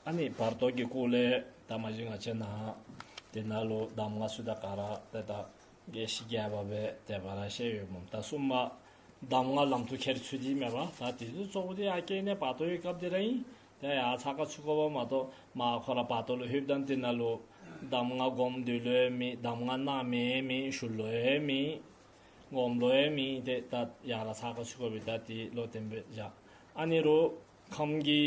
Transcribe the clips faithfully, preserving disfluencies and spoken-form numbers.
ཨ་ནི་བར་དོ་གི་སྐོར་ལས་ད་མ་གཞི་ང་བཅས་ནཱ་དེ་ནང་ལུ་གདམས་ངག་ཚུ་ད་ག་ར་ཏེ་ད་རྒྱས་ཤིང་རྒྱས་པ་སྦེ་དེ་སྦེ་ར་བཤད་ཡོད་སྨོ། ད་གསུམ་པ་གདམས་ངག་ལམ་དུ་ཁྱེར་ཚུལ་འདི་མེན་པ། ད་དེ་ཚུ་གཙོ་བོ་འདི་ཡར་སྐྱེ་གནས་བར་དོའི་སྐབས་འདི་ར་ཨིན། ཏེ་ཡར་ཚགས་ཁར་ཚུད་དགོ་པ་མ་གཏོགས་མར་ཁོ་ར་བར་དོ་ལུ་ལྷོདཔ་ད་དེ་ནང་ལུ་གདམས་ངག་སྒོམ་སྡོད་ལོང་ཡང་མེད། གདམས་ངག་གནང་མི་ཡང་མེད། ཞུ་ལོང་ཡང་མེད། སྒོམ་ལོང་ཡང་མེད། ཏེ་ད་ཡར་ཚགས་ཁར་ཚུད་དགོ་པས། ད་དེ་ལུ་བརྟེན་སྦེ་བཞག། ཨ་ནི་རུང་ཁམས་ཀྱི་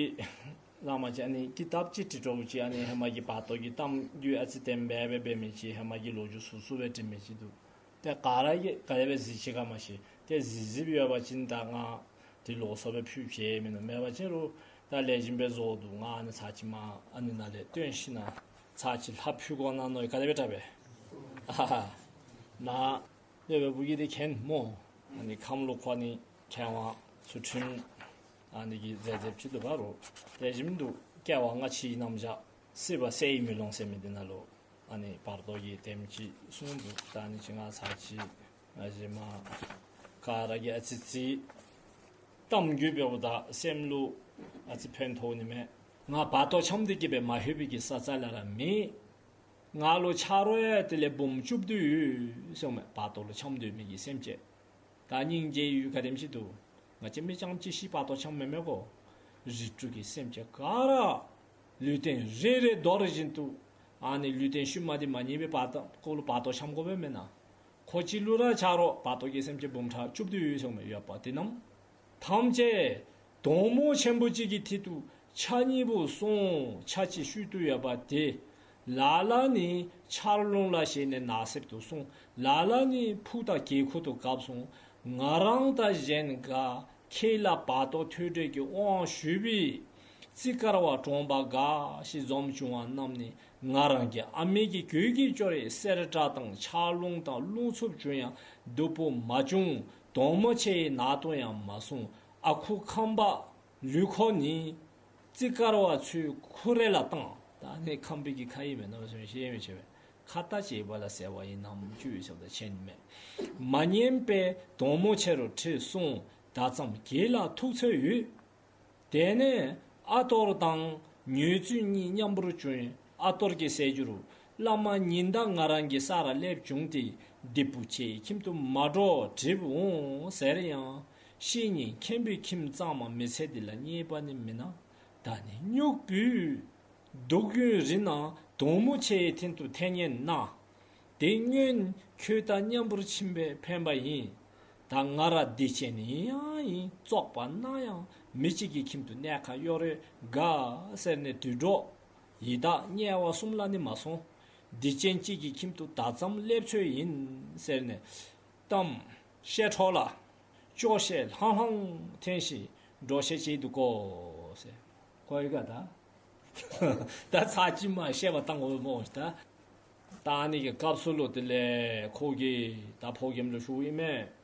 བླམ་ཅིག་ཨ་ནི་ཀི་ཏབ་ཅིག་བྲི་དོ་ཅིག། ཨ་ནི་ཧེ་མ་གི་བར་དོ་གི་གཏམ་རྒྱུད་ཨ་ཙི་བསྟན་པ་སྦེ་འབད་མི་ཅིག། ཧེ་མ་གི་ལོ་རྒྱུས་ཚུ་ཚུ་སྦེ་བྲི་མི་ཅིག་འདུག། ཏེ་ག་ར་གིས་ག་དེ་སྦེ་གཟིགས་ཅི་ག་མ་ཤེས། ཏེ་གཟིགས་གཟིགསཔ་ཡོད་པ་ཅིན་ད་ང་དེ་ལོགས་སུ་སྦེ་ཕུལ་བྱས་མི་ནུག། མེད་པ་ཅིན་རུང་ད་ལེགས་ཤོམ་སྦེ་བཟོ་འདུག། ང་ཨ་ནི་ཚར་ཅིག་མར་ཨ་ནི་ནང་ལས་བཏོན་ཞིནམ་ཚར་ཅིག་ལྷག་ཕུལ་དགོ་ན་མནོ་ཡི། ག་དེ་སྦེ་དྲག་པས། ཨ་ཧ། ནཱ་ཡོད་པའི་བུ་གིས་དེ་མཁྱེན་སྨོ། ཨ་ནི་ཁམས་ལུ་ཁོ་ནི་མཁས་དབང་ཚུལ་ཁྲིམས་ཨ་ནི་གི་མཛད་རྗེས་ཅིག་འདུག་པ་རུང་ལེགས་ཤོམ་འདུག། སྐྱེ་བ་སྔ་ཕྱིའི་རྣམ་གཞག། སྲིད་པ་གསལ་བའི་མེ་ལོང་ཟེར་མི་འདི་ནང་ལུ་ཨ་ནི་བར་དོ་གི་དེམ་ཅིག་གསུངས་འདུག། ད་ཨ་ནི་ཅིག་ང་ཚར་ཅིག་ང་བཅས་མར་ག་ར་གིས་ཨ་ཙི་ཙི་གཏམ་རྒྱུད་འབདཝ་ད་སེམས་ལུ་ཨ་ཙི་ཕན་ཐོགས་ནི་མས། ང་བར་དོ་འཁྱམས་ཏེ་གི་སྦེ་མ་ལྷོད་པའི་གི་ས་ཆ་ལ་ར་མེད། ང་ལུ་ཆ་རོགས་ཡང་དེ་ལས་འབུམ་བཅུ་བདུན་ཡོད་ཟེརཝ་མས། བར་དོ་ལུ་འཁྱམས་སྡོད་མི་གི་སེམས་ཅན། ད་སྙིང་རྗེའི་ཡུལ་ག་དེམ་ཅིག་འདུག། ང་བཅས་མི་རྐྱངམ་གཅིག་ཤི་བར་དོ་འཁྱམས་མེན་མས་གོ། རིགས་དྲུག་གི་སེམས་ཅན་ག་ར་ལུས་རྟེན་རེ་རེ་འདོར་བཞིན་དུ་ཨ་ནི་ལུས་རྟེན་ཤུལ་མ་འདི་མ་རྙེད་པའི་བར་དོ་སྐོར་ལུ་བར་དོ་འཁྱམས་དགོ་པས་མེན་ན། ཁོ་གཅིག་ལུ་ར་ཆ་རོགས་བར་དོ་གི་སེམས་ཅན་འབུམ་ཕྲག་བཅུ་བདུན་ཡོད་ཟེརཝ་མས། ཡོད་པ་དེ་རྣམས་ཐམས་ཅད་དོང་མོ་ཆེན་པོ་གཅིག་གི་མཐིལ་དུ་ཆ་གཉིས་པོ་སོང་། ཆ་གཅིག་ཤུལ་དུ་ཡོད་པ་དེ་ལ་ལ་ནི་འཆར་རླུང་ལ་ཞེན་ནས་ནགས་གསེབ་ཏུ་སོང་། ལ་ལ་ནི་ཕུག་དང་གྱལ་ཁུག་ཏུ་བརྒབ་སོང་། ང་རང་དང་གཞན་ག་ཁྱེད་ལ་བར་དོ་ཐོས་གྲོལ་གྱི་དབང་ཞུས་པའི་རྩིས་དཀར་བ་གྲོང་པ་དགའ་ཞིང་འཛོམས་བྱུང་བ་རྣམས་ནི་ང་རང་གི་ཨ་མའི་གི་གོས་ཀྱི་ཅོ་རི་སེར་བཀྲ་དང་འཆར་རླུང་དང་རླུང་འཚུབ་བྱུང་ཡང་སྡུག་པོ་མ་བྱུང་། དོང་མོ་ཆེའི་ནགས་སྟོང་ཡང་མ་སོང་། ཨ་ཁུ་ཁམས་པ་ལུས་ཁོ་ནི་རྩིས་དཀར་བ་ཚུའི་ཁུ་རེ་ལ་བཏང་། ད་ཨ་ནི་ཁམས་པའི་གི་ཁ་ཡིག་མེན་ན་བཟུམ་ཤེས་མི་ཆེ་བས། ཁ་ཏ་བྱེད་པ་ལ་ཟེར་བ་ཡིན་ནམ་ཅིག་ཟེརཝ་ད་མཁྱེན་མས། མ་ཉན་པས་དོང་མོ་ཆེ་རུ་ཁྲིད་སོང་། ད་ཙམ་གྱལ་ལ་ཐུག་ཚར་ཡོད། དེ་ནས་ཨ་གཏོར་དང་མྱོས་རྫུན་གཉིས་མཉམ་པོར་བྱུང་། ཨ་གཏོར་གྱིས་ཟེར་རྒྱུ་རུང་བླ་མ་ཉི་ཟླ་ང་རང་གི་སར་སླེབས་བྱུང་སྟེ་བདུད་པོ་ཁྱེད་ཁྱིམ་དུ་མ་འགྲོ་གྲིབ་འོང་ཟེར་ཡང་བཤེས་གཉེན་མཁན་པོའི་ཁྱིམ་གཙང་མ་མི་ཚེ་འདི་ལ་རྙེད་པ་ནི་མིན་ན། ད་ནི་སྨྱུག་པོས་སྡུག་ཡུན་རིང་ན་དོང་མོ་ཆེའི་སྟེང་དུ་འཐེན་ཉན་ན། དེ་སྔོན་ཁྱོད་དང་མཉམ་པོར་ཕྱིན་པས་ཕན་པ་ཡིན། ད་ང་ར་སྡིག་ཅན་ཡིན་ཡང་ཡིན། བཙོག་པ་ན་ཡང་མི་གཅིག་གི་ཁྱིམ་དུ་གནས་ཁག་གཡོག་རེ་དགའ་ཟེར་ནས་དུད་འགྲོ་ཡི་དྭགས་དམྱལ་བ་གསུམ་ལ་ནི་མ་སོང་། སྡིག་ཅན་གཅིག་གི་ཁྱིམ་དུ་ད་ཙམ་སླེབས་ཚར་ཡིན་ཟེར་ནས་གཏམ་བཤད་འཕྲོ་ལ་སྐྱོ་ཤས་ལྷང་ལྷང་འཐེན་ཞིང་འགྲོ་ཤས་ཅིག་འདུག་གོ་ཟེར། གོ་ཡི་ག་ད། ད་ཚར་གཅིག་མ་བཤད་པ་བཏང་དགོ་པས་སྨོ་ཤིག་ད། ད་ཨ་ནི་གི་སྐབས་སུ་ལུ་དེ་ལས་ཁོ་གིས་ད་ཕོ་རྒནམ་ལུ་ཞུཝ་ཨིན་མས།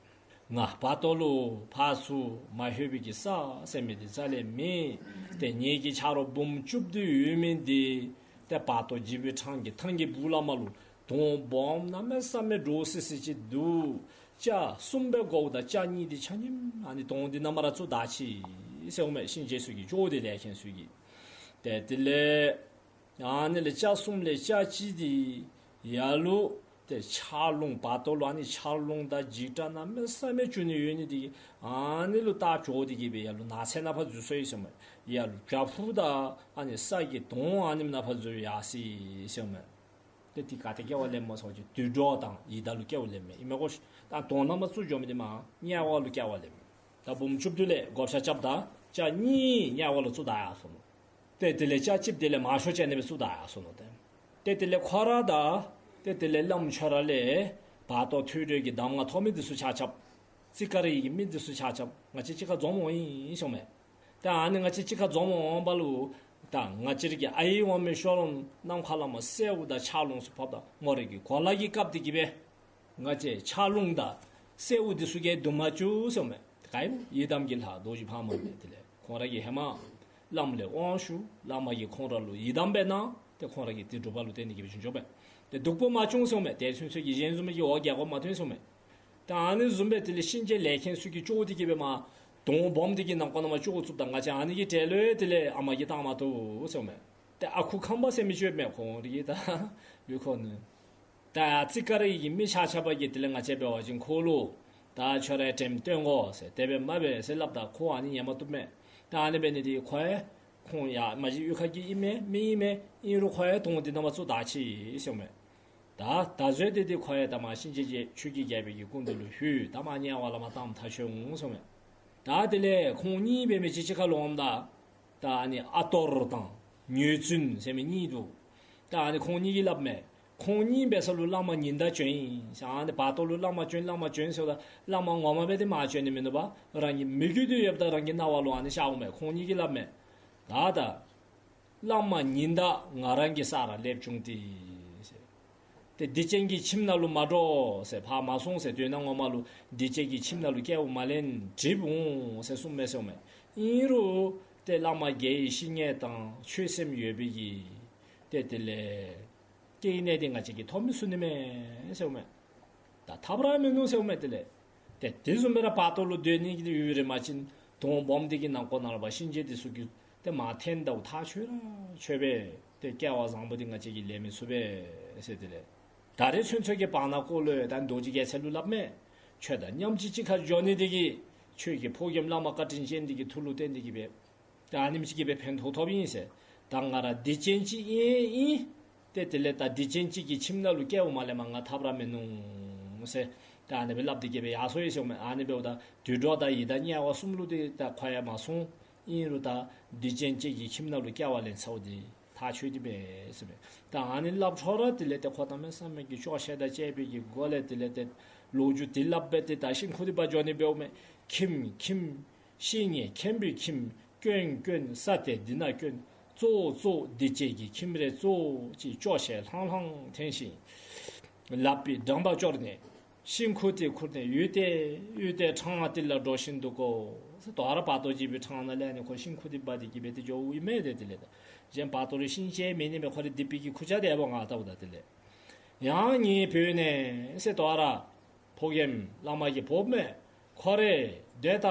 ང་བར་དོ་ལུ་ཕར་ཚུར་མ་ལྷོད་པའི་གི་ས་ཟེར་མི་འདི་རྩ་ལས་མེད། ཏེ་ངེ་གི་ཆ་རོགས་འབུམ་བཅུ་བདུན་ཡོད་མི་འདི་ཏེ་བར་དོ་འཇིགས་པའི་འཕྲང་གི་ཐང་གི་སྦུག་ལས་མར་ལུ་དོང་སྦོམ་གནམ་མེད་ས་མེད་འདྲོག་སི་སི་ཅིག་འདུག། ལྕགས་གསུམ་སྦེ་བགོཝ་ད་ལྕགས་གཉིས་འདི་ཆ་མཉམ་ཨ་ནི་དོང་འདི་ནང་མར་ར་བཙུགས་ད་ཅི་ཟེརཝ་མས། གཤིན་རྗེ་ཚུ་གིས་ཇོ་བོ་རྗེ་ལས་མཁན་ཚུ་གིས། ཏེ་དེ་ལས་ཨ་ནི་ལས་ལྕགས་གསུམ་ལས་ལྕགས་གཅིག་འདི་ཡར་ལུ་ཏེ་འཆར་རླུང་བར་དོ་ལུ་ཨ་ནི་འཆར་རླུང་དང་འཇིགས་སྐྲག་གནམ་མེད་ས་མེད་བྱུང་ནི་ཡོད་ནི་འདི་གིས་ཨ་ནི་ལུ་ལྟ་ཅོག་འདི་གིས་སྦེ་ཡར་ལུ་ནགས་ཚལ་ནང་ཕར་འཛུལ་སོ་ཡི་ཟེརཝ་མས། ཡར་ལུ་བྱག་ཕུག་དང་ཨ་ནི་ས་གི་དོང་ཨ་ནེམ་ནང་ཕར་འཛུལ་ཡར་སོ་ཡི་ཟེརཝ་མས། ཏེ་དེ་ག་ཏེ་སྐྱེ་བ་ལེན་སྨོ་ཟེར་བ་ཅིན་དུད་འགྲོ་དང་ཡི་དྭགས་ལུ་སྐྱེ་བ་ལེན་མས། ཨིན་མས་གོ་ཤིག། ད་དོང་ནང་མར་བཙུགས་འགྱོ་མི་འདི་མར་དམྱལ་བ་ལུ་སྐྱེ་བ་ལེན་མས། ད་འབུམ་བཅུ་བདུན་ལས་བགོ་བཤའ་རྐྱབ་ད་ལྕགས་གཉིས་དམྱལ་བ་ལུ་བཙུགས་ད་ཡར་སོ་ནུག། ཏེ་དེ་ལས་ལྕགས་གཅིག་དེ་ལས་མང་ཤོས་ཅིག་ཨ་ནི་སྦེ་བཙུགས་ད་ཡར་སོ་ནུག། ཏེ་ཏེ་དེ་ལས་ཁོ་ར་དང་ཏེ་དེ་ལས་བླམ་ཁྱོད་ར་ལས་བར་དོ་ཐོས་གྲོལ་གྱི་གདམས་ངག་ཐོབ་མི་འདི་ཚུ་ཆ་ཁྱབ་རྩིས་དཀར་ཡི་གི་མི་འདི་ཚུ་ཆ་ཁྱབ་ང་བཅས་གཅིག་ཁར་འཛོམས་འོང་ཡི་ཟེརཝ་མས། ད་ཨ་ནི་ང་བཅས་གཅིག་ཁར་འཛོམས་འོང་པ་ལུ་ད་ང་བཅས་ར་གི་ཨའི་འོག་མའི་ཤོ་རོང་ནམ་མཁའ་ལས་མར་སེརཝ་དང་འཆར་རླུང་ཚུ་ཕབ་ད་ངོ་རེ་གི་གོ་ལ་གི་སྐབས་འདི་གིས་སྦེ་ང་བཅས་འཆར་རླུང་དང་སེརཝ་འདི་ཚུ་གིས་འདུམ་མ་བཅུག་ཟེརཝ་མས། ག་ཨིན་ཡི་དམ་གྱི་ལྷ་རྡོ་རྗེ་ཕག་མོ་ཨིན་མས། དེ་ལས་ཁོང་ར་གིས་ཧེ་མ་བླམ་ལས་དབང་ཞུ། བླ་མ་གིས་ཁོང་ར་ལུ་ཡི་དམ་སྦེ་གནང་། ཏེ་ཁོང་ར་གིས་དེ་སྒྲུབ་པ་ལུ་བརྟེན་ནི་གིས་སྦེ་བྱུང་ཆོག་པས། ཏེ་སྡུག་པོ་མ་བྱུང་ཟེརཝ་མས། ཏེ་ཚུན་ཚོད་ཀྱི་གཞན་བཟུམ་གྱི་འོ་བརྒྱལ་དགོཔ་མ་ཐོན་ཟེརཝ་མས། ད་ཨ་ནི་བཟུམ་སྦེ་དེ་ལས་གཤིན་རྗེ་ལས་མཁན་ཚུ་གིས་ཅོག་འདི་གིས་སྦེ་མར་དོང་སྦོམ་འདི་གི་ནང་ཁོག་ནང་མར་ཅོག་བཙུགསཔ་ད་ང་བཅས་ཨ་ནི་གི་གྲལ་ལུ་དེ་ལས་ཨ་མ་གིས་བཏང་མ་བཏུབ་ཟེརཝ་མས། ཏེ་ཨ་ཁུ་ཁམས་པ་ཟེར་མི་ཅིག་ཡོདཔ་མས། ཁོང་རའི་གི་ད་ཡུལ་ཁོ་ནི། ད་རྩིས་ཀ་ར་གི་མི་ཆ་ཁྱབ་ཀྱིས་དེ་ལས་ང་བཅས་འབད་བ་ཅིན་ཁོ་ལུ་ད་ཁྱོད་རའི་དྲནམ་སྟོན་དགོ་ཟེར། དེ་སྦེ་མ་འབད་ཟེར་སླབ་ད་ཁོ་ཨ་ནི་ཉན་མ་བཏུབ་མས། ད་ཨ་ནི་འབད་ནི་འདི་ཁོ་ཡང་ཁོང་ཡང་མ་གཞི་གཡུས་ཁ་གི་ཨིན་མས་མི་ཨིན་མས། ཨིན་རུང་ཁོ་ཡང་དོན་དག་འདི་ནང་མ་བཙུགས་ད་ཅི་ཟེརཝ་མས། ད་ད་བཟོད་དེ་འདི་ཁོ་ཡང་ད་མ་གཤིན་རྗེ་ཆོས་ཀྱི་རྒྱལ་པོའི་གི་སྐུ་མདུན་ལུ་ལྷོད། ད་མ་དམྱལ་བ་ལས་མར་བཏངམ་ཐག་ཆོད་འོང་ཟེརཝ་མས། ད་དེ་ལས་ཁོང་གཉིས་འབད་མི་ཅིག་གཅིག་ཁར་ལུ་འོངམ་ད། ད་ཨ་ནི་ཨ་སྟོར་དང་མྱོས་བཙུན་ཟེར་མི་གཉིས་འདུག། ད་ཨ་ནི་ཁོང་གཉིས་ཀྱིས་སླབ་མས། ཁོང་གཉིས་འབད་ས་ལུ་བླ་མ་ཉི་ཟླ་བྱོན་ཡི་ཟེར། ཨ་ནི་བར་དོ་ལུ་བླ་མ་བྱོན་བླ་མ་བྱོན་ཟེརཝ་ད་བླ་མ་ངོ་མ་སྦེ་འདི་མ་བྱོན་ནི་མིན་འདུག་པ། རང་གི་མོས་གུས་འདི་ཡོདཔ་ད་རང་གི་རྣ་བ་ལུ་ཨ་ནི་ཤརཝ་མས། ཁོང་གཉིས་ཀྱིས་སླབ་མས། ད་ད་བླ་མ་ཉི་ཟླ་ང་རང་གི་ས་ར་སླེབས་བྱུང་སྟེ་ཟེར། ཏེ་སྡིག་ཅན་གྱི་ཁྱིམ་ནང་ལུ་མ་འགྲོ་ཟེར། ཕར་མ་སོང་ཟེར། དོན་ངོ་མ་ལུ་སྡིག་ཅན་གྱི་ཁྱིམ་ནང་ལུ་སྐྱེལཝ་མ་ལེན་འགྲིགཔ་འོང་ཟེར་གསུངམ་མས་ཟེརཝ་མས། ཨིན་རུང་ཏེ་བླ་མ་དགེ་བའི་བཤེས་གཉེན་དང་ཆོས་སེམས་ཡོད་པའི་གི་ཏེ་དེ་ལས་སྐྱེ་གནས་འདི་ང་བཅས་ཀྱིས་ཐོབ་མི་ཚུགས་ནི་མས་ཟེརཝ་མས། ད་ཐབས་ར་མིན་ནུག་ཟེརཝ་མས། དེ་ལས་ཏེ་དེ་བཟུམ་སྦེ་ར་བར་དོ་ལུ་སྡོད་ནི་གི་ཡུན་རིང་མ་ཕྱིན་དོང་སྦོམ་འདི་གི་ནང་ཁོག་ནང་ལུ་འབད་གཤིན་རྗེ་འདི་ཚུ་གིས་ཏེ་མར་འཐེན་དཝ་ཐག་ཆོད་ར་ཆོད་པས། ཏེ་སྐལ་བ་བཟང་པོ་འདི་ང་བཅས་ཀྱིས་ལེན་མི་ཚུགས་པས་ཟེར། དེ་ལས་ད་རེས་ཚུན་ཚོད་ཀྱི་བར་ན་ཁོ་ལུ་ད་རྡོ་རྗེ་རྒྱལ་མཚན་ལུ་སླབ་མས། ཁྱོད་དང་མཉམ་གཅིག་གཅིག་ཁར་འགྱོ་ནི་འདི་གིས་ཁྱོད་ཀྱི་ཕོ་རྒནམ་བླ་མ་བཀའ་དྲིན་ཅན་འདི་གི་ཐུགས་ལུ་བརྟེན་ཏེ་གིས་སྦེ་ད་ཨ་ནེམ་ཅིག་གིས་སྦེ་ཕན་ཐོགས་ཐོབ་ཨིན་ཟེར། ད་ང་ར་སྡིག་ཅན་ཅིག་ཨིན་ཨིན། ཏེ་དེ་ལས་ད་སྡིག་ཅན་ཅིག་གི་ཁྱིམ་ནང་ལུ་སྐྱེལཝ་མ་ལེནམ་ང་ཐབས་ར་མིན་ནུག་ཟེར། ད་ཨ་ནི་སྦེ་སླབ་སྟེ་གིས་སྦེ་ཡར་སོང་ཡི་ཟེརཝ་མས། ཨ་ནི་འབདཝ་ད་དུད་འགྲོ་དང་ཡི་དྭགས་དམྱལ་བ་གསུམ་ལུ་འདི་ད་ཁོ་ཡང་མ་སོང་། ཨིན་རུང་ད་སྡིག་ཅན་ཅིག་གི་ཁྱིམ་ནང་ལུ་སྐྱེལ་བ་ལེན་ཚརཝ་འདི་ཐག་ཆོད་དེ་འབད་ཟེརཝ་མས། ད་ཨ་ནི་སླབ་འཕྲོ་ར་དེ་ལས་ཏེ་ཁོ་གནམ་མེད་ས་མེད་ཀྱི་སྐྱོ་ཤས་དང་བཅས་པའི་གི་སྒོ་ལས་དེ་ལས་ཏེ་ལོ་རྒྱུས་འདི་སླབ་སྦེ་ཏེ་ད་ཤིང་ཁུག་འདི་འབག་འགྱོ་ནི་འབདཝ་མས། ཁྱིམ་ཁྱིམ། བཤེས་གཉེན་མཁན་པོའི་ཁྱིམ། དཀོན་དཀོན། ས་དེ་འདི་ན་དཀོན། གཙོ་བོ་གཙོ་བོ་སྡིག་ཅན་གྱི་ཁྱིམ་རེ་གཙོ་བོ་ཅིག་སྐྱོ་ཤས་ལྷང་ལྷང་འཐེན་ཞིང་། ལག་པའི་འགྲམ་པ་སྐྱོར་ནས་ཤིང་ཁུག་དེ་ཁུར་ནས་ཡུད་དེ་ཡུད་དེ་འཕྲང་ལ་དེ་ལ་འགྲོ་བཞིན་འདུག་གོ། དོ་རུང་བར་དོ་འཇིགས་པའི་འཕྲང་ནང་ལས་ནི་ཁོ་ཤིང་ཁུག་དེ་འབག་སྟེ་གིས་སྦེ་ཏེ་འགྱོཝ་ཨིན་མས། ཏེ་དེ་ལས་ད་གཞན་བར་དོ་ལུ་ཤིང་ཅིག་མེད་ནི་མས། ཁོ་རའི་སྡིག་པའི་གི་ཁུར་ཆ་དེ་འབག་ང་ལྟཝ་ད་དེ་ལས། ཡང་ངེའི་བུ་ནི་ཟེར་དོ་རུང་ཕོ་རྒནམ་བླ་མ་གིས་འབོཝ་མས། ཁོ་རེ་སྡོད་ད་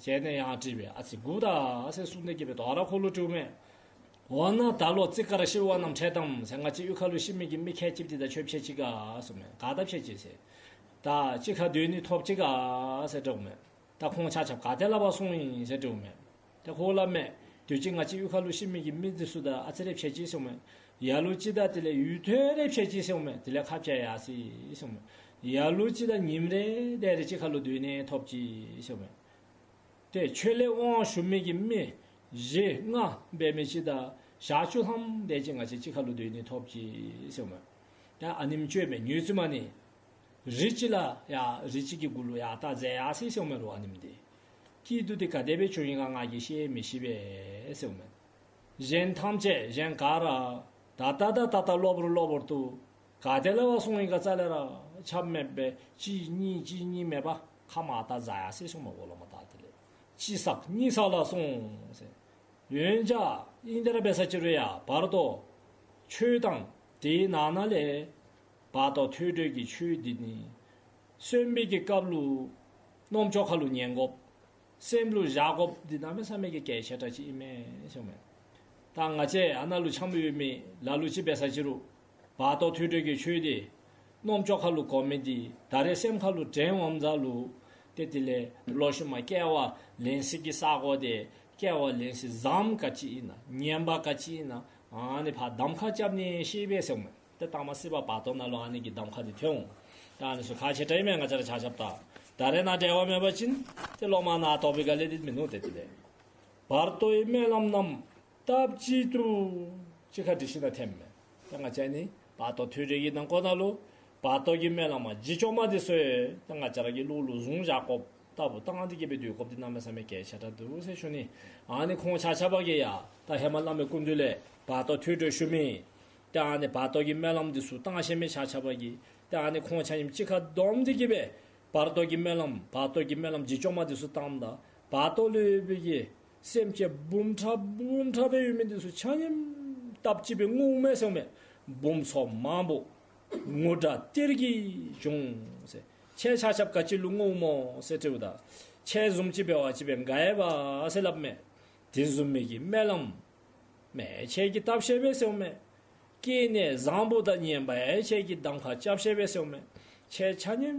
ཟེར་ནས་ཡང་དྲིས་པས། ཨ་ཙི་སྒུག་ད་ཟེར་གསུངས་ནས་གིས་སྦེ་དོ་རུང་ཁོ་ལུ་དྲིཝ་མས། འོ་ན་ད་ལོ་རྩིས་ཀར་ཤི་བ་རྣམས་ཕྱད་དམ་ཟེར། ང་བཅས་གཡུས་ཁ་ལུ་ཤི་མི་གི་མི་ཁལ་གཅིག་འདི་དང་ཁྱོད་ཕྱད་ཅི་ག་ཟེརཝ་མས། ག་དང་ཕྱད་ཅི་ཟེར། ད་གཅིག་ཁར་སྡོད་ནི་ཐོབ་ཅི་ག་ཟེར་དྲིཝ་མས། ད་ཁོང་ཆ་ཁྱབ་ག་ཏེ་ལུ་འབག་སོང་ཡི་ཟེར་དྲིཝ་མས། ཏེ་ཁོ་སླབ་མས། དུས་ཅི་ང་བཅས་གཡུས་ཁ་ལུ་ཤི་མི་གི་མི་འདི་ཚུ་དང་ཨ་ཙི་རེ་ཕྱད་ཅི་ཟེརཝ་མས། ལ་ལུ་ཅིག་དང་དེ་ལས་ཡུན་ཐུང་རེ་ཕྱད་ཅི་ཟེརཝ་མས། དེ་ལས་ཁ་ཕྱལ་ཡར་སོ་ཡི་ཟེརཝ་མས། ལ་ལུ་ཅིག་དང་ཉིནམ་རེ་དེ་རེ་གཅིག་ཁ་ལུ་སྡོད་ནི་ཐོབ་ཅི་ཟེརཝ་མས། ཏེ་ཆོས་ལས་དབང་ཞུ་མི་གི་མི་བཞི་ལྔ་འབད་མི་ཅིག་དང་ཞག་བཅུ་ཐམ་དེ་ཅིག་ང་བཅས་གཅིག་ཁ་ལུ་སྡོད་ནི་ཐོབ་ཅི་ཟེརཝ་མས། ད་ཨ་ནེམ་ཅིག་ཡོད་མི་མྱོས་བཙུན་མ་ནི་རི་ཅིག་ལ་ཡར་རི་ཅིག་གི་གུ་ལུ་ཡར་ལྟ་འཛེགས་ཡར་སོ་ཡི་ཟེརཝ་མས་ལོ། ཨ་ནེམ་འདི་སྐྱིད་སྡུག་འདི་ག་དེ་སྦེ་བྱུང་ཡི་ག་ང་གིས་ཤེས་མི་ཤེས་པས་ཟེརཝ་མས། གཞན་ཐམས་ཅད་གཞན་ག་ར་ད་ལྟ་ད་ལྟ་ད་ལྟ་གློ་བུར་གློ་བུར་དུ་ག་ཏེ་ལུ་འབག་སོང་ཡི་ག་རྩ་ལས་ར་ཆ་མེད་པས། གཅིག་གཉིས་གཅིག་གཉིས་མེད་པར་མཁའ་མར་ལྟ་འཛེགས་ཡར་སོ་ཡི་ཟེརཝ་མས་འོ་ལོ་མ། ད་དེ་ལས་གཅིག་ས་གཉིས་ས་ལ་སོང་ཟེར། འོན་ཀྱང་ཨིན་དེ་ར་འབད་ས་ཅིག་རུང་ཡང་བར་དོ་ཆོས་དང་དེའི་ནང་ན་ལས་བར་དོ་ཐོས་གྲོལ་གྱི་ཆོས་འདི་ནི་གསོན་པའི་གི་སྐབས་ལུ་རྣམ་ཅོག་ཁ་ལུ་ཉན་དགོཔ། སེམས་ལུ་བཞག་དགོཔ་འདི་གནམ་མེད་ས་མེད་ཀྱི་གལ་ཆེ་དྲགས་ཅིག་ཨིན་མས་ཟེརཝ་མས། ད་ང་བཅས་ཨ་ནཱ་ལུ་འཁྱམས་ཡོད་མི་ལ་ལུ་ཅིག་འབད་ས་ཅིག་རུང་བར་དོ་ཐོས་གྲོལ་གྱི་ཆོས་འདི་རྣམ་ཅོག་ཁ་ལུ་གོ་མི་འདི་ད་རེས་སེམས་ཁ་ལུ་དྲན་འོངམ་ད་ལུ་ཏེ་དེ་ལས་ལོག་ཤུལ་མ་སྐྱེ་བ་ལེན་སའི་གི་ས་གོ་དེ་སྐྱེ་བ་ལེན་སའི་ཟམ་ག་ཅི་ཨིན་ན་ངན་པ་ག་ཅི་ཨིན་ན་ཨ་ནི་ཕར་གདམ་ཁ་རྐྱབ་ནི་ཤེས་པས་ཟེརཝ་མས། ཏེ་ད་མ་སྲིད་པ་བར་དོ་ནང་ལུ་ཨ་ནི་གི་གདམ་ཁ་འདི་ཐོན་འོང་། ད་ཨ་ནི་ཚུ་ཁག་ཆེ་དྲགས་ཨིན་མས། ང་བཅས་ར་ཆ་ཁྱབ་ད་ད་རེས་ནཱ་འབྲེལ་བ་མེད་པ་ཅིན་ཏེ་ལོག་མར་ནཱ་ཐོབ་པའི་ག་ལས་འདི་མིན་ནུག། ཏེ་དེ་ལས་བར་དོའི་སྨོན་ལམ་རྣམས་སྟབས་གཅིག་ཏུ་གཅིག་ཁར་སྒྲིག་ཞིནམ་ལས་འཐེནམ་མས། ད་ང་བཅས་ནི་བར་དོ་ཐོས་གྲོལ་གྱི་ནང་འཁོད་ནང་ལུ་བར་དོ་གི་སྨོན་ལམ་རྗེས་བཅོལ་མ་འདི་ཚུ་ཡང་ད་ང་བཅས་ར་གི་བློ་ལུ་བཟུང་བཞག་དགོཔ་ལྟ་བུ་བཏང་སྟེ་གིས་སྦེ་སྡོད་དགོཔ་འདི་གནམ་མེད་ས་མེད་གལ་ཆེ་དྲགས་འདུག་ཟེར་ཞུ་ནི། ཨ་ནི་ཁོང་ཆ་ཁྱབ་ཀྱིས་ཡང་ད་ཧེ་མ་བླ་མའི་སྐུ་མདུན་ལས་བར་དོ་ཐོས་གྲོལ་ཞུ་མི་ད་ཨ་ནི་བར་དོ་གི་སྨོན་ལམ་འདི་ཚུ་བཏང་ཤེས་མི་ཆ་ཁྱབ་ཀྱིས་ད་ཨ་ནི་ཁོང་ཆ་མཉམ་གཅིག་ཁར་བསྡོམས་ཏེ་གིས་སྦེ་བར་དོ་གི་སྨོན་ལམ་བར་དོ་གི་སྨོན་ལམ་རྗེས་བཅོལ་མ་འདི་ཚུ་བཏངམ་ད་བར་དོ་ལུ་ཡོད་པའི་གི་སེམས་ཅན་འབུམ་ཕྲག་འབུམ་ཕྲག་སྦེ་ཡོད་མི་འདི་ཚུ་ཆ་མཉམ་སྟབས་གཅིག་སྦེ་རྔུཝ་མས་ཟེརཝ་མས། འབུམ་ཚོགས་མང་པོ་ངུ་སྒྲ་གཏེར་གྱིས་བྱུང་ཟེར། ཁྱེད་ཆ་ཁྱབ་ག་ཅི་ལུ་རྔུཝ་སྨོ་ཟེར་དྲིཝ་ད་ཁྱེད་བཟུམ་ཅིག་འབད་བ་ཅིན་སྦེ་དགའ་ཡི་བ་ཟེར་སླབ་མས། དེ་བཟུམ་མའི་གི་སྨོན་ལམ་ མེན། ཁྱེད་ཀྱིས་བཏབ་ཤེས་པས་ཟེརཝ་མས། སྐྱེ་གནས་བཟང་པོ་དང་ངན་པ་ཡང་ཁྱེད་ཀྱིས་གདམ་ཁ་རྐྱབ་ཤེས་པས་ཟེརཝ་མས། ཁྱེད་ཆ་མཉམ་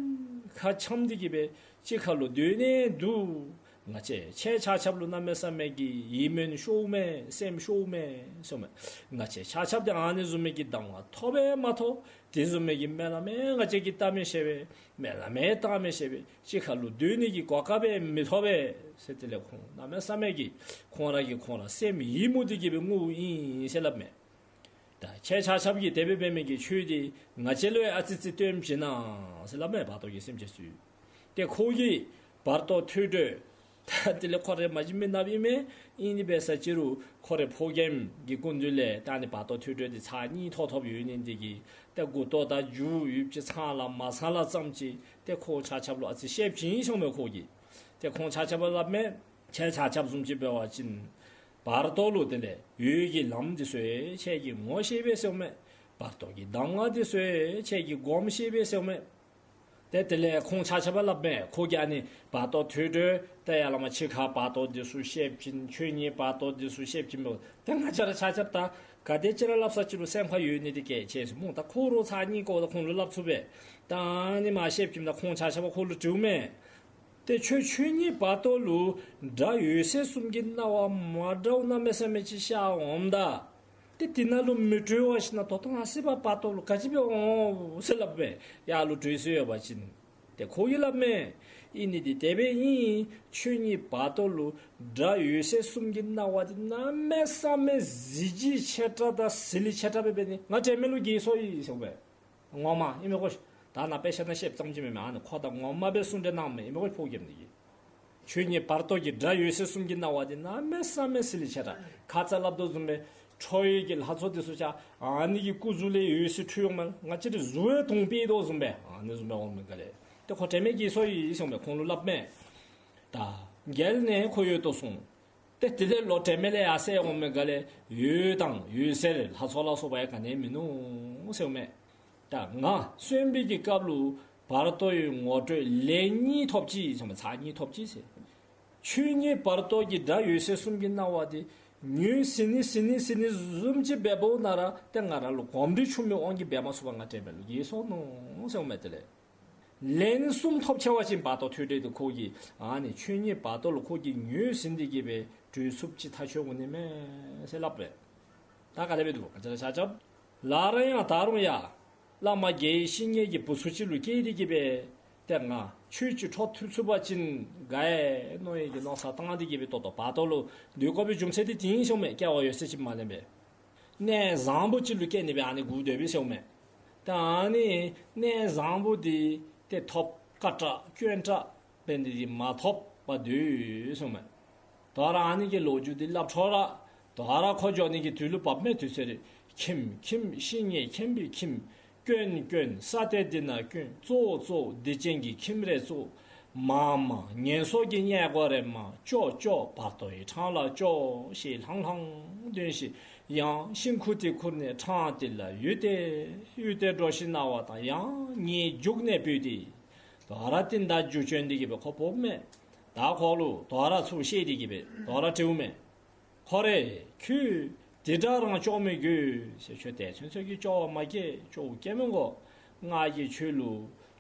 ཁ་འཆམ་སྟེ་གི་སྦེ་གཅིག་ཁར་ལུ་སྡོད་ནི་འདུག། ང་བཅས་ཁྱེད་ཆ་ཁྱབ་ལུ་གནམ་མེད་ས་མེད་ཀྱི་ཡིད་སྨོན་ཤོརཝ་མས། སེམས་ཤོརཝ་མས་ཟེརཝ་མས། ང་བཅས་ཆ་ཁྱབ་འདི་ཨ་ནི་བཟུམ་མའི་གི་གདམ་ཁ་ཐོབ་པས་མ་ཐོབ། དེ་བཟུམ་མའི་གི་སྨོན་ལམ་ཡང་ང་བཅས་ཀྱིས་བཏབ་མི་ཤེས་པས། སྨོན་ལམ་ཡང་བཏབ་མི་ཤེས་པས། གཅིག་ཁར་ལུ་སྡོད་ནི་གི་གོ་སྐབས་ཡང་མི་ཐོབ་པས་ཟེར། དེ་ལས་ཁོང་གནམ་མེད་ས་མེད་ཀྱི་ཁོང་ར་གིས་ཁོང་ར་སེམས་ཡིད་མུག་སྟེ་གི་སྦེ་ངུཝ་ཨིན་ཟེར་སླབ་མས། ད་ཁྱེད་ཆ་ཁྱབ་ཀྱིས་དེ་སྦེ་འབད་མི་གི་ཆོས་འདི་ང་བཅས་ལུ་ཡང་ཨ་ཙི་ཙི་སྟོན་བྱིན་གནང་ཟེར་སླབ་མས། བར་དོ་གི་སེམས་ཅན་ཚུ། ཏེ་ཁོ་གིས་བར་དོ་ཐོས་གྲོལ། ད་དེ་ལས་ཁོ་རའི་མ་གཞི་མི་ནགཔ་ཨིན་མས། ཨིན་ནི་འབད་ས་ཅིག་རུང་ཁོ་རའི་ཕོ་རྒནམ་གྱི་སྐུ་མདུན་ལས་ད་ཨ་ནི་བར་དོ་ཐོས་གྲོལ་འདི་ཚར་གཉིས་ཐོབ་ཐོབ་ཡོད་ནི་འདི་གིས་ད་མགུ་ཏོ་དང་མཇུག་ཡུདཔ་ཅིག་ཚང་ལ་མ་ཚང་ལ་ཙམ་ཅིག་ཏེ་ཁོང་ཆ་ཁྱབ་ལུ་ཨ་ཙི་བཤད་བྱིན་སོང་མས་ཁོ་གིས། ཏེ་ཁོང་ཆ་ཁྱབ་ལུ་སླབ་མས། ཁྱེད་ཆ་ཁྱབ་བཟུམ་ཅིག་འབད་བ་ཅིན་བར་དོ་ལུ་དེ་ལས་འོད་ཀྱི་ལམ་འདི་ཚུ་ཡང་ཁྱེད་ཀྱིས་ངོ་ཤེས་པས་ཟེརཝ་མས། བར་དོ་གི་གདམས་ངག་འདི་ཚུ་ཡང་ཁྱེད་ཀྱིས་སྒོམ་ཤེས་པས་ཟེརཝ་མས། ཏེ་དེ་ལས་ཁོང་ཆ་ཁྱབ་སླབ་མས། ཁོ་གིས་ཨ་ནི་བར་དོ་ཐོས་གྲོལ་ཏེ་ཡར་ལས་མར་ཕྱི་ཁ་བར་དོ་འདི་ཚུ་བཤད་བྱིན། ཆོས་ཉིད་བར་དོ་འདི་ཚུ་བཤད་བྱིན་པས། ཏེ་ང་བཅས་ར་ཆ་ཁྱབ་ད་ག་དེ་ཅིག་ར་སླབ་ས་ཅིག་རུང་སེམས་ཁར་ཡོད་ནི་འདི་གལ་ཆེ་ཟེར་སྨོ། ད་ཁོ་ར་ཚར་གཉིས་ཀོ་ད་ཁོང་ལུ་སླབ་ཚུགས་པས། ད་ཨ་ནི་མར་བཤད་བྱིན་ད་ཁོང་ཆ་ཁྱབ་ཁོ་ལུ་དྲིཝ་མས། ཏེ་ཁྱོད་ཆོས་ཉིད་བར་དོ་ལུ་སྒྲ་འོད་ཟེར་གསུམ་གྱི་སྣང་བ་མ་འདྲཝ་གནམ་མེད་ས་མེད་ཅིག་ཤར་འོངམ་ད། ཏེ་དེ་ནང་ལུ་མི་གྲོལ་བར་ཞིནམ་ད་ལྟོ་ང་བཅས་བར་དོ་ལུ་ག་ཅི་སྦེ་འོང་ཟེར་སླབ་མས། ཡར་ལུ་གྲོལ་སྲོལ་ཡོད་པ་ཅིན། ཏེ་ཁོ་གིས་སླབ་མས། ཨིན་ནི་འདི་དེ་སྦེ་ཨིན། ཆོས་ཉིད་བར་དོ་ལུ་སྒྲ་འོད་ཟེར་གསུམ་གྱི་སྣང་བ་འདི་གནམ་མེད་ས་མེད་གཟི་བརྗིད་ཆེ་དྲགས་དང་གཟི་བརྗིད་ཆེ་དྲགས་སྦེ་འབད་ནི་ང་དྲན་མེད་ལུ་འགྱོ་སོ་ཡི་ཟེརཝ་མས། ངོ་མ་ཨིན་མས་གོ། ད་ནཱ་དཔེ་ཆ་ནང་བཤདཔ་ཙམ་ཅིག་མེན་མས། ཨ་ནི་ཁོ་ད་ངོ་མ་སྦེ་གསུང་གྲོས་གནངམ་མས། ཨིན་མས་གོ་ཕོ་རྒནམ་འདི་གིས། ཆོས་ཉིད་བར་དོ་གི་སྒྲ་འོད་ཟེར་གསུམ་གྱི་སྣང་བ་འདི་གནམ་མེད་ས་མེད་གཟི་བརྗིད་ཆེ་དྲགས། ཁ་ཙ་སླབ་དོ་བཟུམ་སྦེ་ཁྲོ་བོའི་གི་ལྷ་ཚོགས་འདི་ཚུ་ཆ་ཨ་ནི་གི་སྐུ་གཟུགས་ལས་འོད་ཟེར་འཕྲོ་འོངམ་མས། ང་བཅས་རའི་གཟུགས་འོད་དུང་སྤོས་དོ་བཟུམ་སྦེ་ཨ་ནི་བཟུམ་སྦེ་འོངམ་མས་ག་ལས། ཏེ་ཁོ་དྲན་མེད་འགྱོ་སོ་ཡི་ཟེརཝ་མས། ཁོང་ལུ་སླབ་མས། ད་རྒྱལ་ནས་ཁོ་འོད་ལྟོ་སོང་། ཏེ་དེ་ལས་ལོག་དྲན་མེད་ལས་ཡར་སད་འོངམ་མས་ག་ལས། འོད་དང་འོད་ཟེར་ལྷ་ཚོགས་ལ་སོགས་པ་ཡང་ག་ནི་ཡང་མིན་ནུག་ཟེརཝ་མས། ད་ང་གསོན་པའི་གི་སྐབས་ལུ་བར་དོའི་ངོ་སྤྲོད་ལན་གཉིས་ཐོབ་ཅི་ཟེརཝ་མས། ཚར་གཉིས་ཐོབ་ཅི་ཟེར། ཆོས་ཉིད་བར་དོ་གི་སྒྲ་འོད་ཟེར་གསུམ་གྱི་སྣང་བ་འདི་ངོས་ཟིན་ནི་ཟིན་ནི་ཟིན་ནི་བཟུམ་ཅིག་འབདཝ་ད་ན་ར་ཏེ་ང་ར་ལུ་གོམས་འདྲིས་ཆུང་མི་དབང་གིས་འབད་མ་ཚུགས་པར་ང་དྲན་མེད་ལུ་འགྱོ་སོ་ནུག་ཟེརཝ་མས། དེ་ལས་ལན་གསུམ་ཐོབ་ཚར་བ་ཅིན་བར་དོ་ཐོས་གྲོལ་འདི་ཁོ་གིས་ཨ་ནི་ཆོས་ཉིད་བར་དོ་ལུ་ཁོ་གིས་ངོས་ཟིན་ཏེ་གི་སྦེ་གྲོལ་ཚུགསཔ་ཅིག་ཐག་ཆོད་འོང་ནི་མས་ཟེར་སླབ་པས། ད་ག་དེ་སྦེ་འདུག་ག་ཅི་ར་ཆ་ཁྱབ། ལར་ཡང་ད་རུང་ཡང་བླ་མ་དགེ་བའི་བཤེས་གཉེན་གྱི་བུ་ཚུ་ཅིག་ལུ་སྐྱེས་ཏེ་གི་སྦེ་ཏེ་ང་ཆོས་ཅིག་འཕྲོ་མཐུད་ཚུགས་པ་ཅིན་དགའ་ཡི་མནོ་ཡི་གི་མནོ་བསམ་བཏང་སྟེ་གི་སྦེ་ད་ལྟོ་བར་དོ་ལུ་སྡོད་དགོ་པའི་རྒྱུ་མཚན་འདི་དེ་ཨིན་ཟེརཝ་མས། སྐལ་བ་ཡོད་ཚད་ཅིག་མ་ལེན་པར། གནས་བཟང་པོ་ཅིག་ལུ་སྐྱེ་ནི་སྦེ་ཨ་ནི་སྒུག་སྡོད་པས་ཟེརཝ་མས། ད་ཨ་ནི་གནས་བཟང་པོ་འདི་ཏེ་ཐོབ་དཀའ་དྲགས་དཀོན་དྲགས་འབད་ནི་འདི་མ་ཐོབ་པར་སྡོད་ཟེརཝ་མས། ད་རུང་ཨ་ནི་གི་ལོ་རྒྱུས་འདི་སླབ་འཕྲོ་ར་ད་རུང་ཁོ་འགྱོ་ནི་གི་དུས་ལུ་བབ་མས། དུས་ཚོད་རེ་ཁྱིམ་ཁྱིམ་བཤེས་གཉེན་མཁྱེན་པའི་ཁྱིམ། དཀོན་དཀོན་ས་སྟེང་འདི་ན་དཀོན། གཙོ་བོ་གཙོ་བོ་སྡིག་ཅན་གྱི་ཁྱིམ་རེ་གཙོ། མང་མང་ངན་སོང་གི་གནས་སྒོ་རེ་མང་། སྐྱོ་སྐྱོ་བར་དོའི་འཕྲང་ལ་སྐྱོ་ཞེས་ལྷང་ལྷང་འདོན་ཞིང་། ཡང་ཤིང་ཁུག་དེ་ཁུར་ནས་འཕྲང་དེ་ལ་ཡུར་ཏེ་ཡུར་ཏེ་འགྲོ་ཞིནམ་ལས་ད་ཡང་ཉིད་རྒྱུག་ནས་བུད་དེ། ད་རུང་ཏེ་ད་རྒྱུག་བྱོན་ཏེ་གི་སྦེ་ཁོ་བབ་མས། ད་ཁོ་ལུ་ད་རུང་ཚུར་བཤད་དེ་གི་སྦེ་ད་རུང་དྲིཝ་མས། ཁོ་རེ་ཁྱོད་དེ་འདྲ་རང་སྐྱོ་མི་དགོས་ཟེར། ཁྱོད་དེ་ཚུན་ཚོད་ཀྱི་སྐྱོ་བ་མ་སྐྱེ། སྐྱོ་བ་སྐྱེ་མི་དགོ། ང་གིས་ཁྱོད་ལུ་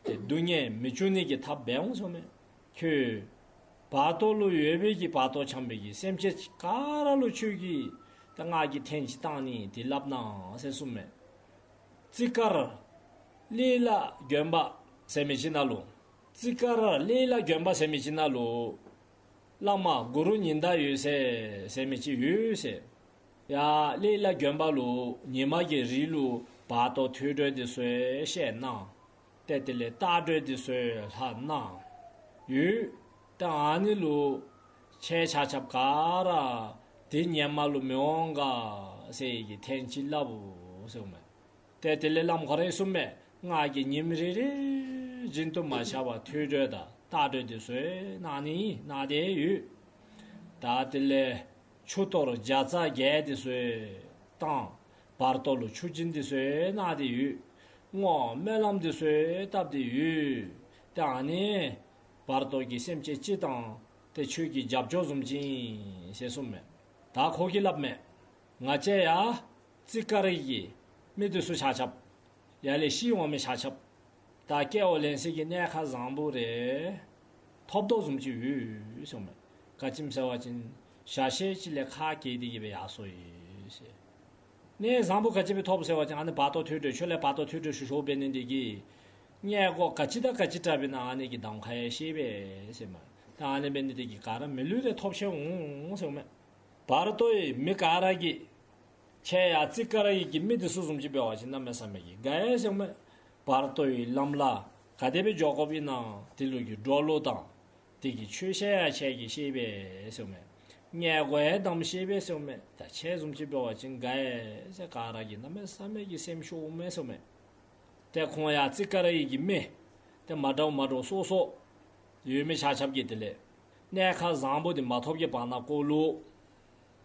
ཏེ་སྡུག་བསྔལ་མི་འབྱུང་ནི་གི་ཐབས་འབད་འོང་ཟེརཝ་མས། ཁྱོད་བར་དོ་ལུ་ཡོད་པའི་གི་བར་དོ་འཁྱམས་པའི་གི་སེམས་ཅན་ག་ར་ལུ་ཁྱོད་ཀྱིས་ད་ང་གིས་ཐེངས་ཅིག་བཏང་ནི་འདི་སླབ་གནང་ཟེར་གསུངམ་མས། རྩིས་དཀར་གླེ་ལ་དགོན་པ་ཟེར་མི་ཅིག་ནང་ལུ། རྩིས་དཀར་གླེ་ལ་དགོན་པ་ཟེར་མི་ཅིག་ནང་ལུ་བླ་མ་གུ་རུ་ཉི་ཟླ་འོད་ཟེར་ཟེར་མི་ཅིག་ཡོད་ཟེར། ཡར་གླེ་ལ་དགོན་པ་ལུ་ཉི་མ་གི་རིང་ལུ་བར་དོ་ཐོས་གྲོལ་འདི་ཚུ་བཤད་གནང་། ཏེ་དེ་ལས་ལྟ་གྲོལ་འདི་ཚུ་ལྷབ་གནང་ཡོད། ཏེ་ཨ་ནི་ལུ་ཁྱེད་ཆ་ཁྱབ་ག་ར་དེ་ཉིནམ་ལུ་མི་འོང་ག་ཟེར་གི་ཐེངས་ཅིག་སླབ་འོང་ཟེརཝ་མས། ཏེ་དེ་ལས་བླམ་ཁོ་ར་གིས་གསུངམ་མས། ང་གིས་ཉིནམ་རེ་རེ་བཞིན་དུ་མ་ཆག་པར་ཐོས་གྲོལ་དང་ལྟ་གྲོལ་འདི་ཚུ་གནང་ནི་གནང་སྟེ་ཡོད། ད་དེ་ལས་ཆུ་གཏོར་བརྒྱ་རྩ་བརྒྱད་འདི་ཚུ་བཏང་། བར་དོ་ལུ་ཆུ་སྦྱིན་འདི་ཚུ་གནང་སྟེ་ཡོད། བསྔོ་སྨོན་ལམ་འདི་ཚུ་བཏབ་སྟེ་ཡོད། ཏེ་ཨ་ནི་བར་དོ་གི་སེམས་ཅན་སྤྱི་དང་ཏེ་ཁྱོད་ཀྱི་རྒྱབ་སྐྱོར་བཟུམ་ཅིག་ཨིན་ཟེར་གསུངམ་མས། ད་ཁོ་གིས་སླབ་མས། ང་བཅས་ཡ་རྩིག་ཀ་ར་གི་མི་འདི་ཚུ་ཆ་ཁྱབ་ཡར་ལས་ཤི་འོང་མི་ཆ་ཁྱབ་ད་སྐྱེ་བ་ལེན་སའི་གི་གནས་ཁག་བཟང་པོ་རེ་ཐོབ་དོ་བཟུམ་ཅིག་ཡོད་ཟེརཝ་མས། ག་ཅི་སྨོ་ཟེར་བ་ཅིན་ཞག་ཤས་ཅིག་ལས་ཁ་གྱེས་ཏེ་གི་སྦེ་ཡར་སོ་ཡི་ཟེར། གནས་བཟང་པོ་ག་ཅི་སྦེ་ཐོབ་ཟེར་བ་ཅིན་ཨ་ནི་བར་དོ་ཐོས་གྲོལ་ཆོས་ལས་བར་དོ་ཐོས་གྲོལ་ཞུ་ཞུཝ་འབད་ནི་དེ་གིས་མངལ་སྒོ་ག་ཅི་དང་ག་ཅི་དྲག་པའི་ནང་ཨ་ནི་གི་གདམ་ཁ་ཡང་ཤེས་པས་ཟེརཝ་མས། ད་ཨ་ནི་འབད་ནི་དེ་གིས་ག་ར་མི་ལུས་རེ་ཐོབ་ཤེས་འོང་ཟེརཝ་མས། བར་དོའི་མི་ག་ར་གིས་ཁྱེད་ཡ་རྩིག་ཀ་ར་ཡི་གི་མི་འདི་ཚུ་བཟུམ་ཅིག་འབད་བ་ཅིན་གནམ་མེད་ས་མེད་ཀྱི་དགའ་ཡི་ཟེརཝ་མས། བར་དོའི་ལམ་ལ་ག་དེ་སྦེ་འགྱོ་དགོཔ་ཨིན་ན་དེ་ལུ་གི་འགྲོ་ལུགས་དང་དེ་གི་ཆོས་བཤད་ཡང་ཁྱེད་ཀྱིས་ཤེས་པས་ཟེརཝ་མས། མངལ་སྒོ་ཡང་གདམ་ཤེས་པས་ཟེརཝ་མས། ད་ཁྱེད་བཟུམ་ཅིག་འབད་བ་ཅིན་དགའ་ཡི་ཟེར་ག་ར་གིས་གནམ་མེད་ས་མེད་ཀྱི་སེམས་ཤོརཝ་མས་ཟེརཝ་མས། ཏེ་ཁོང་ཡ་རྩིག་ཀ་ར་ཡི་གི་མི་ཏེ་མ་འདྲཝ་མ་འདྲཝ་སོ་སོ་ཡོད་མི་ཆ་ཁྱབ་ཀྱིས་དེ་ལས་གནས་ཁག་བཟང་པོ་དེ་མ་ཐོབ་ཀྱི་བར་ན་ཀོ་ལུ་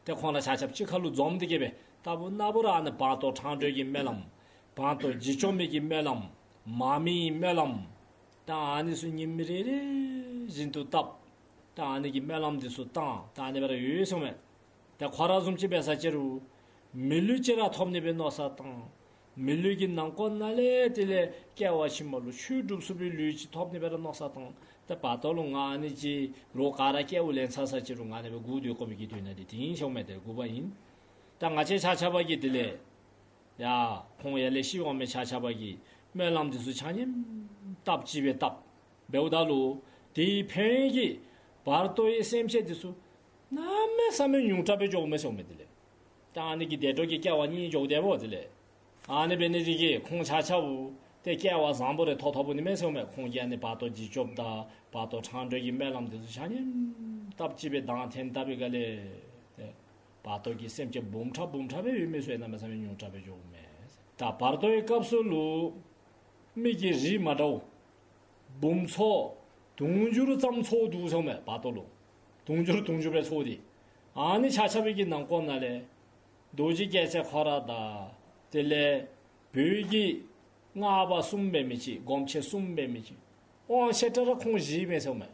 ཏེ་ཁོང་ར་ཆ་ཁྱབ་གཅིག་ཁར་ལུ་འཛོམས་ཏེ་གི་སྦེ་ལྟ་བུ་ན་བུ་ར་ཨ་ནི་བར་དོ་ཕྲང་སྒྲོལ་གྱི་སྨོན་ལམ་བར་དོ་འཇིགས་སྐྱོབ་མི་གི་སྨོན་ལམ་མར་མེའི་སྨོན་ལམ་ད་ཨ་ནི་ཚུ་ཉིནམ་རེ་རེ་བཞིན་དུ་བཏབ། ད་ཨ་ནི་གི་སྨོན་ལམ་འདི་ཚུ་བཏང་ད་ཨ་ནི་སྦེ་ར་ཡོད་ཡོད་ཟེརཝ་མས། ཏེ་ཁོ་ར་བཟུམ་ཅིག་འབད་ས་ཅིག་རུང་མི་ལུས་ཅིག་ར་ཐོབ་ནི་སྦེ་མནོ་བསམ་བཏང་། མི་ལུས་ཀྱི་ནང་ཁོག་ནང་ལས་དེ་ལས་སྐྱེ་བ་ཕྱི་མ་ལུ་ཆོས་སྒྲུབ་ཚུགས་པའི་ལུས་ཅིག་ཐོབ་ནི་སྦེ་ར་མནོ་བསམ་བཏང་། ཏེ་བར་དོ་ལུ་ང་ཨ་ནི་ཅིག་རོགས་ག་ར་སྐྱེ་བ་ལེན་ཚར་ས་ཅིག་རུང་ང་ཨ་ནི་སྦེ་སྒུག་སྡོད་དགོ་མི་གི་དོན་དག་འདི་དེ་ཨིན་ཟེརཝ་མས། ཏེ་དགུ་པ་ཨིན། ད་ང་བཅས་ཆ་ཁྱབ་ཀྱིས་དེ་ལས་ཡ་ཁོང་ཡར་ལས་ཤི་འོང་མི་ཆ་ཁྱབ་ཀྱིས་སྨོན་ལམ་འདི་ཚུ་ཆ་མཉམ་བཏབ་ཅི་སྦེ་བཏབ་འབདཝ་ད་ལུ་དེའི་ཕན་ཡོན་གྱིས་བར་དོའི་སེམས་ཅན་འདི་ཚུ་གནམ་མེད་ས་མེད་ཉུང་དྲགས་སྦེ་འགྱོཝ་མས་ཟེརཝ་མས། དེ་ལས་ད་ཨ་ནི་གི་བདེ་འགྲོ་གི་སྐྱེ་བ་གཉིས་འགྱོཝ་དེ་འབདཝ་དེ་ལས་ཨ་ནི་འབད་ནི་དེ་གིས་ཁོང་ཆ་ཁྱབ་ཏེ་སྐྱེ་བ་བཟང་པོ་རེ་ཐོབ་ཐོབ་པ་ནི་མས་ཟེརཝ་མས། ཁོང་གིས་ཨ་ནི་བར་དོ་འཇིགས་སྐྱོབ་དང་བར་དོ་ཕྲང་སྒྲོལ་གྱི་སྨོན་ལམ་འདི་ཚུ་ཆ་མཉམ་བཏབ་ཅི་སྦེ་དང་འཐེན་བཏབ་པའི་སྒང་ལས་ཏེ་བར་དོ་གི་སེམས་ཅན་འབུམ་ཕྲག་འབུམ་ཕྲག་སྦེ་ཡོད་མི་ཚུ་ཡང་གནམ་མེད་ས་མེད་ཉུང་དྲགས་སྦེ་འགྱོཝ་མས། ད་བར་དོའི་སྐབས་སུ་ལུ་མི་གི་རིགས་མ་འདྲཝ་འབུམ་ཚོགས་དུང་ཕྱུར་ཙམ་ཚོགས་འདུག་ཟེརཝ་མས། བར་དོ་ལུ་དུང་ཕྱུར་དུང་ཕྱུར་སྦེ་ཚོགས་ཏེ་ཨ་ནི་ཆ་ཁྱབ་ཀྱི་ནང་ཁོག་ནང་ལས་རྡོ་རྗེ་རྒྱལ་མཚན་ཁོ་ར་དང་དེ་ལས་བོད་ཀྱི་སྔགས་པ་གསུམ་འབད་མི་ཅིག་སྒོམ་ཆེན་གསུམ་འབད་མི་ཅིག་དབང་བྱེ་བྲག་ར་ཁོང་བཞི་མས་ཟེརཝ་མས།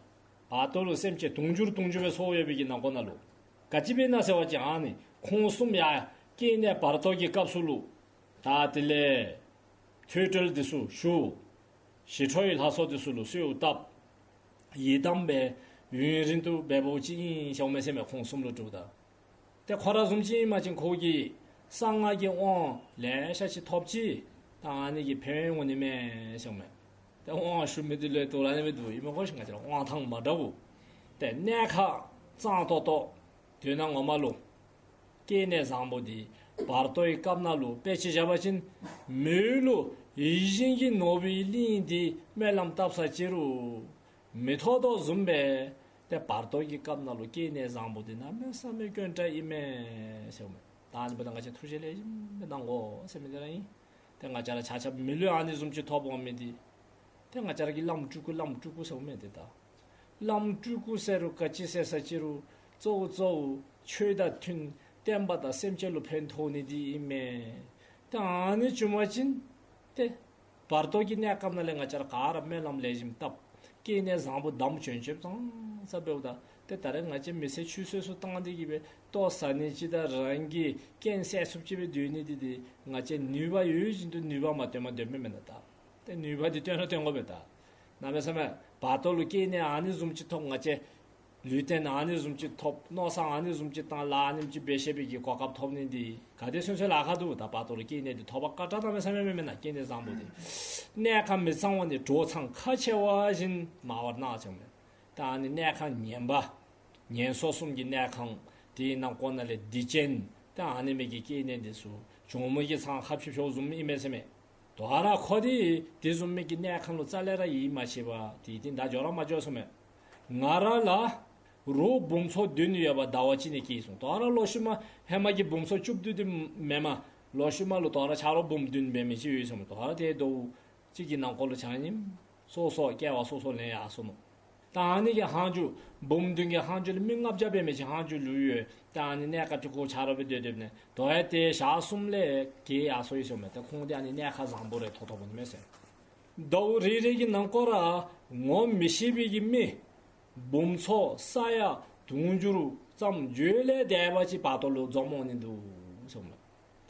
བར་དོ་ལུ་སེམས་ཅན་དུང་ཕྱུར་དུང་ཕྱུར་སྦེ་ཚོགས་ཡོད་པའི་གི་ནང་ཁོག་ནང་ལུ་ག་ཅི་འབད་ན་ཟེར་བ་ཅིན་ཨ་ནི་ཁོང་གསུམ་ཡང་སྐྱེ་གནས་བར་དོ་གི་སྐབས་སུ་ལུ་ད་དེ་ལས་ཐོས་གྲོལ་འདི་ཚུ་ཞུ། ཞི་ཁྲོའི་ལྷ་ཚོགས་འདི་ཚུ་ལུ་གསོལཝ་བཏབ། ཡི་དམ་སྦེ་ཡུན་རིང་དུ་འབདཝ་ཅིག་ཨིན་ཟེརཝ་མས་ཟེརཝ་མས། ཁོང་གསུམ་ལུ་གྲུབ་ད། ཏེ་ཁོ་ར་བཟུམ་ཅིག་ཨིན་པ་ཅིན་ཁོ་གིས་གསང་སྔགས་ཀྱི་དབང་ལེ་ཤ་ཅིག་ཐོབ་ཅི། ད་ཨ་ནི་གི་ཕན་ཡོན་འོང་ནི་མས་ཟེརཝ་མས། ཏེ་དབང་ཞུ་མི་འདི་ལས་དོ་ར་ནི་མི་འདུག་ཨིན་མས། ཁོ་ཞིག་ང་བཅས་ར་དབང་ཐང་མ་འདྲཝ་ཏེ་གནས་ཁག་གཙང་ཏོག་ཏོ་དོན་ངོ་མ་ལུ་སྐྱེ་གནས་བཟང་པོ་འདི་བར་དོའི་སྐབས་ནང་ལུ་དཔེ་ཅིག་བཞག་པ་ཅིན་མོ་ལུ་ཡིད་བཞིན་གྱི་ནོར་བུའི་གླིང་འདི་སྨོན་ལམ་བཏབ་ས་ཅིག་རུང་མི་ཐོབ་དོ་བཟུམ་སྦེ་ཏེ་བར་དོ་གི་སྐབས་ནང་ལུ་སྐྱེ་གནས་བཟང་པོ་འདི་གནམ་མེད་ས་མེད་དཀོན་དྲགས་ཨིན་མས་ཟེརཝ་མས། ད་ཨ་ནི་འབདཝ་ད་ང་བཅས་ཐུགས་རྗེ་ལེགས་ཤོམ་སྦེ་གནང་དགོ་ཟེར་མི་འདི་ར་ཨིན། ཏེ་ང་བཅས་ར་ཆ་ཁྱབ་མི་ལུས་ཨ་ནི་བཟུམ་ཅིག་ཐོབ་འོང་མི་འདི་ཏེ་ང་བཅས་ར་གིས་བླམ་སྤྲུལ་སྐུ་བླམ་སྤྲུལ་སྐུ་ཟེརཝ་མས། ཏེ་ད་བླམ་སྤྲུལ་སྐུ་ཟེར་རུང་ག་ཅི་ཟེར་ས་ཅིག་རུང་གཙོ་བོ་གཙོ་བོ་ཆོས་དང་མཐུན་བསྟན་པ་དང་སེམས་ཅན་ལུ་ཕན་ཐོགས་ནི་འདི་ཨིན་མས། ཏེ་ཨ་ནི་བྱུང་པ་ཅིན་ཏེ་བར་དོ་གི་གནས་སྐབས་ནང་ལས་ང་བཅས་ར་ག་ར་སྨོན་ལམ་ལེགས་ཤོམ་བཏབ། སྐྱེ་གནས་བཟང་པོ་དམ་ཆོས་ཆོས་ཙང་ཙ་འབདཝ་ད་ཏེ་ད་རེས་ང་བཅས་མི་ཚེ་ཆུད་ཟོས་སུ་བཏང་སྟེ་གི་སྦེ་ལྟོ་ཟ་ནི་ཅིག་དང་རང་གི་རྐྱེན་སེལ་ཚུགསཔ་ཅིག་སྦེ་སྡོད་ནི་འདི་ཏེ་ང་བཅས་ནུས་པ་ཡོད་བཞིན་དུ་ནུས་པ་མ་བཏོན་པར་སྡོདཔ་མས་མེན་ན། ད་ཏེ་ནུས་པ་འདི་བཏོན་ར་བཏོན་དགོ་པས། ད་གནམ་མེད་ས་མེད་བར་དོ་ལུ་སྐྱེ་གནས་ཨ་ནི་བཟུམ་ཅིག་ཐོབ། ང་བཅས་ལུས་རྟེན་ཨ་ནི་བཟུམ་ཅིག་ཐོབ། མནོ་བསམ་ཨ་ནི་བཟུམ་ཅིག་བཏང་། ལཱ་ཨ་ནེམ་ཅིག་འབད་ཤེས་པའི་གི་གོ་སྐབས་ཐོབ་ནི་འདི་ག་དེ་སོ་སོའི་ལཱ་ཁག་འདུག། ད་བར་དོ་ལུ་སྐྱེ་གནས་འདི་ཐོབ་པ་དཀའ་དྲགས་གནམ་མེད་ས་མེད་མེན་མེན་ན། སྐྱེ་གནས་བཟང་པོ་འདི་གནས་ཁང་མི་གཙང་བ་ནི་གྲོགས་ཚང་ཁ་ཕྱེ་བ་བཞིན་མང་བར་སྣང་ཟེརཝ་མས། ད་ཨ་ནི་གནས་ཁང་ངན་པ་ངན་སོང་གསུམ་གྱི་གནས་ཁང་དེའི་ནང་ཁོག་ནང་ལས་སྡིག་ཅན་ད་ཨ་ནི་མི་གི་སྐྱེ་གནས་འདི་ཚུ་གྱོང་མོ་གི་ཚང་ཁ་ཕྱེ་ཕྱེཝ་བཟུམ་ཨིན་མས་ཟེརཝ་མས། དོ་རུང་ཁོ་འདི་དེ་བཟུམ་མའི་གི་གནས་ཁང་ལུ་རྩ་ལས་ར་ཡིད་མ་ཆེས་པར་དེ་དེ་འདྲ་འགྱོ་ར་མ་འགྱོ་ཟེརཝ་མས། ང་ར་ལ་རོགས་འབུམ་ཚོགས་བདུན་ཡོད་པ་ཟླ་བ་གཅིག་ནས་སྐྱེས་གསུངས། དོ་རུང་ལོ་ཤུལ་མ་ཧེ་མ་གི་འབུམ་ཚོགས་བཅུ་བདུན་དེ་མེན་མས། ལོ་ཤུལ་མ་ལུ་དོ་རུང་ཆ་རོགས་འབུམ་བདུན་འབད་མི་ཅིག་ཡོད་ཟེརཝ་མས། དོ་རུང་དེ་ཟླཝ་གཅིག་གི་ནང་འཁོད་ལུ་ཆ་མཉམ་སོ་སོ་སྐྱེ་བ་སོ་སོ་ལེན་ཡར་སོ་ནུག། ད་ཨ་ནི་གི་ཧང་ཇུ་འབུམ་བདུན་གྱི་ཧང་ཇུ་ལུ་མི་ལྔ་བརྒྱ་འབད་མི་ཅིག་ཧང་ཇུ་ལུས་ཡོད། ད་ཨ་ནི་གནས་སྐབས་ཅིག་ཁོ་ཆ་རོགས་སྦེ་སྡོད་སྡོདཔ་ནས་དོ་ཡང་དེ་ཞག་གསུམ་ལས་གྱེས་ཡར་སོ་ཡི་ཟེརཝ་མས། ད་ཁོང་དེ་ཨ་ནི་གནས་ཁག་བཟང་པོ་རེ་ཐོབ་ཐོབ་པ་ནི་མས་ཟེར། ཟླཝ་རེ་རེ་གི་ནང་འཁོད་ར་ངོ་མི་ཤེས་པའི་གི་མི་འབུམ་ཚོགས་ས་ཡ་དུང་ཕྱུར་ཙམ་འགྱོ་ལས་འདས་པ་ཅིག་བར་དོ་ལུ་འཛོམས་འོང་ནི་འདུག་ཟེར།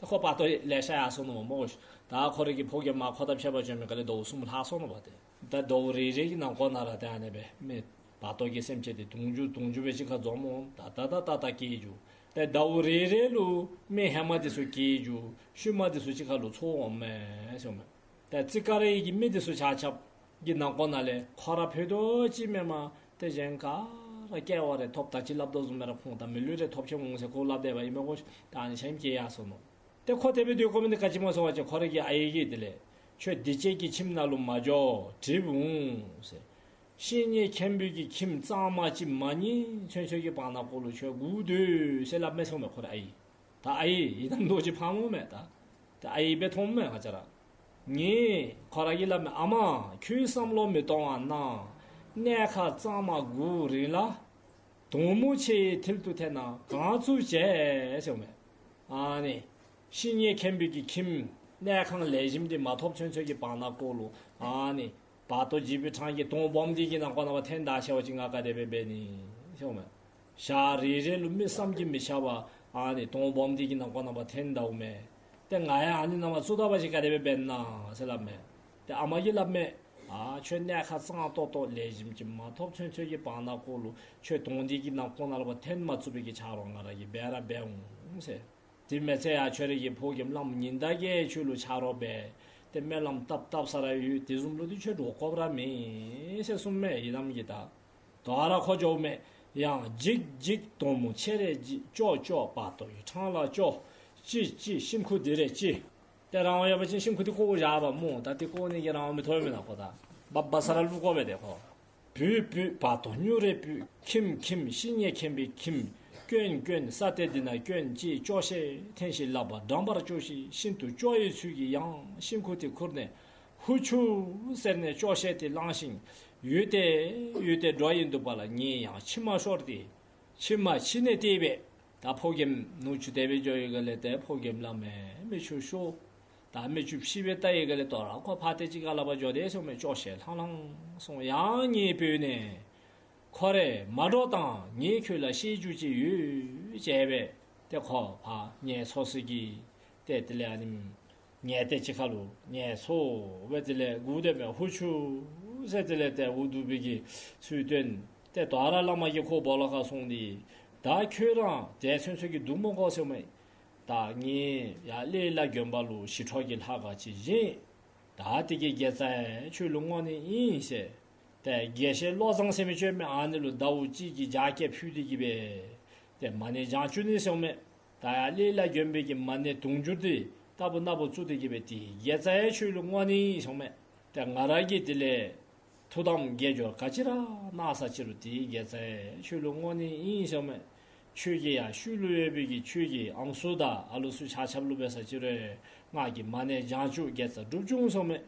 ཁོ་བར་དོ་ལེ་ཤ་ཡར་སོང་ནུག་སྨོ། ད་ཁོ་རའི་གི་ཕོ་རྒནམ་ཁོ་དང་ཕྱད་པར་བྱོན་མི་ག་ལས་ཟླཝ་གསུམ་ལྷག་སོང་ནུག་པ་ཏེ། ད་ཟླཝ་རེ་རེ་གི་ནང་འཁོད་ནང་ར་ཏེ་ཨ་ནི་སྦེ་མི་བར་དོ་གི་སེམས་ཅན་དེ་དུང་ཕྱུར་དུང་ཕྱུར་སྦེ་གཅིག་ཁར་འཛོམས་འོང་། ད་ད་ད་ད་ད་སྐྱེ་འགྱོ། ཏེ་ཟླཝ་རེ་རེ་ལུ་མི་ཧེ་མ་དེ་ཚུ་སྐྱེ་འགྱོ། ཤུལ་མ་དེ་ཚུ་གཅིག་ཁར་ལུ་འཚོགས་འོང་མས་ཟེར་མས། ཏེ་རྩིས་ཀ་ར་གི་མི་དེ་ཚུ་ཆ་ཁྱབ་ཀྱི་ནང་འཁོད་ནང་ལས་ཁོ་ར་ཕུད་རྡོག་ཅིག་མེན་པར་ཏེ་གཞན་ག་ར་སྐྱེ་བ་རེ་ཐོབ། ད་ཅི་སླབ་དོ་བཟུམ་སྦེ་ར་ཁོང་དང་མི་ལུས་རེ་ཐོབ་ཆི་འོང་ཟེར་ཁོ་སླབ་སྡོདཔ་ཨིན་མས་གོ། ད་ཨ་ནི་ཤེས་མི་སྐྱེ་ཡར་སོང་ནུག། ཏེ་ཁོ་དེ་སྦེ་སྡོད་དགོ་མི་འདི་ག་ཅི་སྨོ་ཟེར་བ་ཅིན་ཁོ་རའི་གི་ཨའི་གིས་དེ་ལས་ཁྱོད་སྡིག་བྱེད་ཀྱི་ཁྱིམ་ནང་ལུ་མ་འགྱོ། གྲིབ་འོང་ཟེར། བཤེས་གཉེན་མཁན་པོའི་གི་ཁྱིམ་གཙང་མ་ཅིག་མ་རྙེད་ཚུན་ཚོད་ཀྱི་བར་ན་ཀོ་ལུ་ཁྱོད་སྒུག་སྡོད་ཟེར་སླབ་མས་ཟེར་མས་ཁོ་རའི་ཨའི། ད་ཨའི་ཡི་དམ་རྡོ་རྗེ་ཕག་མོ་མས། ད་ད་ཨའི་སྦེ་མཐོངམ་མས་ང་བཅས་ར། ངེ་ཁོ་ར་གིས་སླབ་མས། ཨ་མ་ཁྱོད་བསམ་བློ་མི་གཏོང་བ་ན་གནས་ཁང་གཙང་མ་སྒུག་རིང་ལ་དོང་མོ་ཆེ་ཡི་མཐིལ་དུ་འཐེན་ན་གང་ཚུགས་བྱེད་ཟེར་མས། ཨ་ནི་བཤེས་གཉེན་མཁན་པོའི་གི་ཁྱིམ་གནས་ཁང་ལེགས་ཤོམ་འདི་མ་ཐོབ་ཚུན་ཚོད་ཀྱི་བར་ན་ཀོ་ལུ་ཨ་ནི་བར་དོ་འཇིགས་པའི་འཕྲང་གི་དོང་སྦོམ་འདི་གི་ནང་ཁོག་ནང་འཐེན་ད་ཤེས་པ་ཅིན་ང་ག་དེ་སྦེ་འབད་ནི་ཟེར་མས། ཞག་རེ་རེ་ལུ་མི་བསམ་གྱིས་མི་ཁྱབ་པ་ཨ་ནི་དོང་སྦོམ་འདི་གི་ནང་ཁོག་ནང་འཐེན་ད་འོང་མས། ཏེ་ང་ཡང་ཨ་ནི་ནང་བཙུགས་ད་པ་ཅིན་ག་དེ་སྦེ་འབད་ན་ཟེར་སླབ་མས། ཏེ་ཨ་མ་གིས་སླབ་མས། ཨ་ཁྱོད་གནས་ཁང་གཙང་ཏོག་ཏོ་ལེགས་ཤོམ་ཅིག་མ་ཐོབ་ཚུན་ཚོད་ཀྱི་བར་ན་ཀོ་ལུ་ཁྱོད་དོང་འདི་གི་ནང་ཁོག་ནང་ལུ་འཐེན་མ་ཚུགས་པའི་གི་ཆ་རོགས་ང་ར་གིས་འབད་ར་འབད་འོང་ཟེར། དེ་མ་ཚད་ཡང་ཁྱོད་རའི་གི་ཕོ་རྒནམ་ཉིན་ད་གི་ཁྱོད་ལུ་ཆ་རོགས་འབད་དེ་སྨོན་ལམ་བཏབ་བཏབ་ས་ར་ཡོད། དེ་བཟུམ་ལུ་འདི་ཁྱོད་འདྲོག་དགོཔ་ར་མེད་ཟེར་གསུངམ་མས་ཡི་དམ་གྱིས། ད་དོ་རུང་ཁོ་འགྱོཝ་མས། ཡང་འཇིགས་འཇིགས་དོང་མོ་ཆེ་རེ་འཇིགས། སྐྱོ་སྐྱོ་བར་དོ་ཡི་འཕྲང་ལ་སྐྱོ། ལྕི་ལྕི་ཤིང་ཁུ་འདི་རེ་ལྕི། ཏེ་རང་དབང་ཡོད་པ་ཅིན་ཤིང་ཁུ་འདི་བཀོ་བཞག་པ་སྨོ། ད་འདི་བཀོ་ནི་གི་རང་དབང་མི་ཐོབ་མེན་ན་ཁོ། ད་སྦ་སྦ་ས་ར་བླུག་དགོ་པས་ཏེ་ཁོ། བུད་བུད་བར་དོ་སྨྱུག་རེ་བུད། ཁྱིམ་ཁྱིམ་བཤེས་གཉེན་མཁན་པོའི་ཁྱིམ། སྐྱོན་སྐྱོན་ས་སྟེང་འདི་ན་སྐྱོན་ཅིག། སྐྱོ་ཤས་འཐེན་ཞིང་ལག་པ་འགྲམ་པར་སྐྱོ་ཞིང་། ཤིན་ཏུ་སྐྱོ་བའི་ཚུལ་གྱིས་ཡང་ཤིང་ཁུ་དེ་ཁུར་ནས་ཧུ་ཆུ་ཟེར་ནས་སྐྱོ་ཤས་དེ་བླངས་ཤིང་ཡུད་དེ་ཡུད་དེ་འགྲོ་ཡི་འདུག་པ་ལ། ངས་ཡང་མཆིལ་མ་ཤོར་ཏེ་མཆིལ་མ་མཆིལ་ནས་བལྟས་པས། ད་ཕོ་རྒནམ་ནུ་གཅུང་དེ་སྦེ་འགྱོ་ཡི་ག་ལས་ཏེ་ཕོ་རྒནམ་སླབ་མས། མིག་ཆུ་ཤོར། ད་མིག་ཆུ་ཕྱིས་སྦེ་བལྟ་ཡི་ག་ལས་དོ་རུང་ཁོ་ཕར་ཏེ་གཅིག་ཁར་ལུ་འགྱོ་དེས་ཟེར་མས། སྐྱོ་ཤས་ལྷང་ལྷང་སོང་། ཡང་ངེའི་བུ་ནི་ཁོ་རེ་མ་འགྲོ་དང་། ངས་ཁྱོད་ལ་བཤད་རྒྱུ་ཅིག་ཡོད་ཅེས་སྦེ་ཏེ་ཁོ་ཕར་ངལ་འཚོ་སའི་གི་ཏེ་དེ་ལས་ཨ་ནི་ངལ་དེ་ཅིག་ཁར་ལུ་ངལ་འཚོ་སྦེ་དེ་ལས་སྒུག་སྡོདཔ་མས། ཧུ་ཆུ་ཟེར་དེ་ལས་ཏེ་འུ་སྡུག་པའི་གི་ཚུལ་སྟོན། ཏེ་དོ་རུང་བླ་མ་གིས་ཁོ་སྦོ་ལོགས་ཁར་སོང་སྟེ་ད་ཁྱོད་ར་དེ་ཚུན་ཚོད་ཀྱི་སྡུག་མ་དགོ་ཟེར་མས། ད་ངེ་ཡར་ཀླད་ལ་དགོན་པ་ལུ་ཞི་ཁྲོ་གི་ལྷ་ཁང་ཅིག་བཞེངས། ད་དེ་གི་དགེ་རྩ་ཁྱོད་ལུ་བསྔོ་ནི་ཨིན་ཟེར། ཏེ་དགེ་བཤེས་བློ་བཟང་ཟེར་མི་ཅིག་ཡོད་མས། ཨ་ནི་ལུ་ཟླཝ་གཅིག་གི་རྒྱགས་སྐལ་ཕུལ་ཏེ་གི་སྦེ་ཏེ་མ་ཎི་བགྱང་བཅུག་ནི་ཟེར་མས། ད་ཡར་ཀླད་ལ་དགོན་པའི་གི་མ་ཎི་དུང་ཕྱུར་དེ་ལྟ་བུ་ན་བུ་བཙུགས་ཏེ་གི་སྦེ་དེ་གི་དགེ་རྩ་ཁྱོད་ལུ་བསྔོ་ནི་ཨིན་ཟེར་མས། ཏེ་ང་ར་གིས་དེ་ལས་ཐུགས་དམ་དགེ་སྦྱོར་ག་ཅི་ར་གནང་ས་ཅི་རུང་དེ་གི་དགེ་རྩ་ཁྱོད་ལུ་བསྔོ་ནི་ཨིན་ཟེར་མས། ཁྱོད་ཀྱི་ཡང་ཤུལ་ལུ་ཡོད་པའི་གི་ཁྱོད་ཀྱི་ཨམ་སྲུ་དང་ཨ་ལུ་ཚུ་ཆ་ཁྱབ་ལུ་འབད་ས་ཅི་རུང་ང་གིས་མ་ཎི་བགྱང་བཅུག། དགེ་རྩ་སྒྲུབ་བཅུག་ཟེར་མས།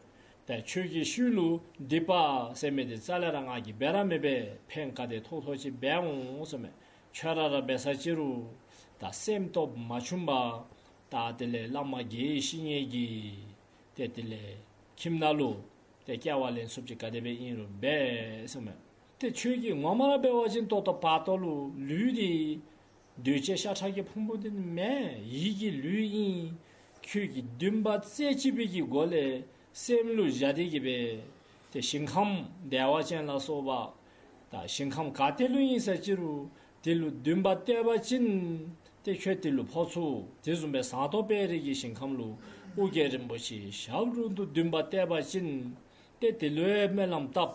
ཏེ་ཁྱོད་ཀྱི་ཤུལ་ལུ་སྡིག་པ་ཟེར་མི་དེ་རྩ་ལས་ར་ང་གིས་འབད་ར་མི་འབད། ཕན་ག་དེ་ཐོགས་ཐོགས་ཅིག་འབད་འོང་ཟེར་མས། ཁྱོད་ར་ར་འབད་ས་ཅི་རུང་ད་སེམས་སྟོབས་མ་ཆུངམ་ད་དེ་ལས་བླ་མ་དགེ་བཤེས་གཉེན་གྱི་ཏེ་དེ་ལས་ཁྱིམ་ནང་ལུ་ཏེ་སྐྱེ་བ་ལེན་ཚུགསཔ་ཅིག་ག་དེ་སྦེ་ཨིན་རུང་འབད་ཟེར་མས། ཏེ་ཁྱོད་ཀྱིས་ངོ་མ་ར་འབད་བ་ཅིན་ཏོག་ཏོ་བར་དོ་ལུ་ལུས་འདི་གདོས་བཅས་ཤ་ཁྲག་གི་ཕུང་པོ་འདི་མེན། ཡིད་ཀྱི་ལུས་ཨིན། ཁྱོད་ཀྱིས་འདུན་པ་རྩེ་གཅིག་པའི་གི་སྒོ་ལས་སེམས་ལུ་བཞག་སྟེ་གི་སྦེ་ཏེ་ཞིང་ཁམས་བདེ་བ་ཅན་ལ་སོགས་པ་ད་ཞིང་ཁམས་ག་ཏེ་ལུ་ཨིན་ས་ཅི་རུང་དེ་ལུ་འདུན་པ་གཏད་པ་ཅིན་ཏེ་ཁྱོད་དེ་ལུ་ཕོག་ཚུགས། དེ་བཟུམ་སྦེ་ཟངས་མདོག་དཔལ་རི་གི་ཞིང་ཁམས་ལུ་ཨོ་རྒྱན་རིན་པོ་ཆེ་ཞབས་དྲུང་དུ་འདུན་པ་གཏད་པ་ཅིན་ཏེ་དེ་ལུ་ཡང་སྨོན་ལམ་བཏབ།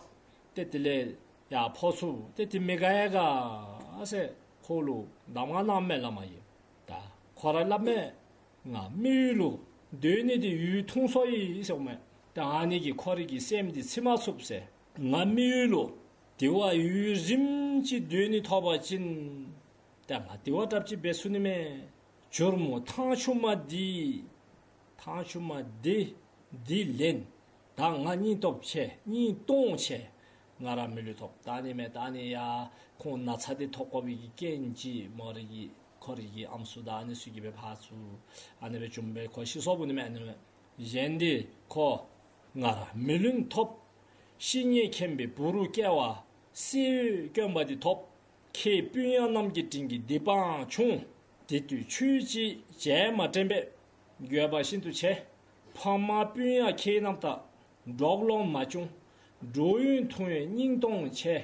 ཏེ་དེ་ལས་ཡར་ཕོག་ཚུགས། ཏེ་དེ་མི་དགའ་ཡ་ག་ཟེར་ཁོ་ལུ་གདམས་ངག་གནངམ་མས་བླ་མ་གིས། ད་ཁོ་ར་སླབ་མས། ང་མི་ཡུལ་ལུ་སྡོད་ནི་འདི་ཡུན་ཐུང་སོ་ཡི་ཟེར་མས། ད་ཨ་ནི་གིས་ཁོ་རའི་གི་སེམས་འདི་ཚིམ་མ་ཚུགས་ཟེར། ང་མི་ཡུལ་ལུ་དེ་བ་ཡུན་རིངམོ་ཅིག་སྡོད་ནི་ཐོབ་པ་ཅིན་ད་ང་དེ་བ་དྲགཔ་ཅིག་འབད་ཚུགས་ནི་མས། ཇོ་མོ་ཐང་ཆུང་མ་འདི་ཐང་ཆུང་མ་འདི་འདི་ལེན། ད་ང་སྙིང་སྟོབས་ཆེ། སྙིང་སྟོབས་ཆེ། ང་ར་མི་ལུས་ཐོབ། ད་ཨ་ནི་མས། ད་ཨ་ནི་ཡ་ཁོང་ན་ཚ་འདི་ཐོབ་དགོ་པའི་གི་རྐྱེན་གྱིས་མོ་རའི་གི་ཁོ་རའི་གི་ཨམ་སྲུ་དང་ཨ་ནི་ཚུ་གིས་སྦེ་ཕར་ཚུར་ཨ་ནི་སྦེ་བྱུང་སྦེ་ཁོ་ཤི་སོངམ་འོང་ནི་མས། ཨ་ནི་མས། གཞན་འདི་ཁོ་ང་ར་མི་ལུས་ཐོབ། བཤེས་གཉེན་མཁྱེན་པའི་བུ་རུ་སྐྱེ་བ། བསེ་འོད་དཀོན་པ་འདི་ཐོབ། ཁྱེད་སྤུན་ཡང་རྣམས་ཀྱི་དྲིན་གྱིས་སྡིག་པའང་ཆུང་། དེ་དུས་ཆོས་ཅིག་བྱས་མ་དྲན་པས། འགྱོད་པ་ཤིན་ཏུ་ཆེ། ཕམ་སྤུན་ཡང་ཁྱེད་རྣམས་ལྟ། འགྲོགས་སློང་མ་བྱུང་། འགྲོགས་ཡུན་ཐུང་བས་སྙིང་སྟོང་ཆེ།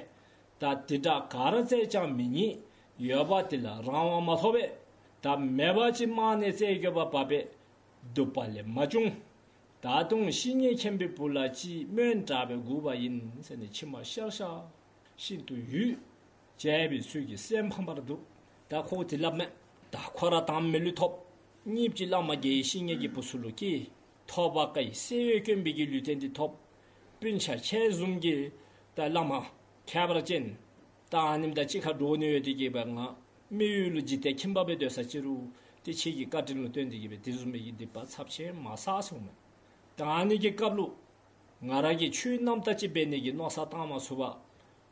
ད་དེ་དག་ག་ར་བཙལ་ཀྱང་མི་རྙེད། ཡོད་པ་དེ་ལ་རང་དབང་མ་ཐོབ་པས། ད་མེད་པ་ཅིག་མངགས་ནས་བཙལ་འགྱོད་པ་བབས་པས། འདུག་པ་ལས་མ་བྱུང་། ད་དུང་བཤེས་གཉེན་མཁྱེན་པའི་བུ་ལ་ཅིག་སྨོན་གྲགས་པས་སྒུག་པ་ཡིན་ཟེར་ནས་མཆི་མ་ཤར་ཤར་ཤིན་ཏུ་ཡུད་བྱས་པའི་ཚུལ་གྱིས་སེམས་ཕམ་པར་འདུག། ད་ཁོ་དེ་སླབ་མས། ད་ཁོ་ར་དང་མི་ལུས་ཐོབ། གཉིས་ཀྱི་བླ་མ་དགེ་བའི་བཤེས་གཉེན་གྱི་བུ་ཚུ་ལུ་སྐྱེས། ཐོབ་པ་ཀ་ཡི་སེ་བས་དཀོན་པའི་གི་ལུས་རྟེན་འདི་ཐོབ། སྤུན་ཆ་ཁྱེད་བཟུམ་གྱི་ད་བླ་མ་ཁྱད་པར་ཅན་ད་ཨ་ནེམ་དང་གཅིག་ཁར་འགྲོགས་ནི་ཡོད་དེ་གིས་སྦེ་ང་མི་ཡུལ་ལུ་འཇིག་རྟེན་ཁྱིམ་པ་སྦེ་སྡོད་ས་ཅི་རུང་ཏེ་ཁྱེད་ཀྱི་བཀའ་དྲིན་ལུ་བརྟེན་ཏེ་གིས་སྦེ་དེ་བཟུམ་མའི་གི་སྡིག་པ་ཚབས་ཆེན་མ་བསགས་ཟེར་མས། ད་ཨ་ནི་གི་སྐབས་ལུ་ང་ར་གིས་ཆོས་རྣམ་དག་ཅིག་འབད་ནི་གི་མནོ་བསམ་བཏང་མ་ཚུགས་པར་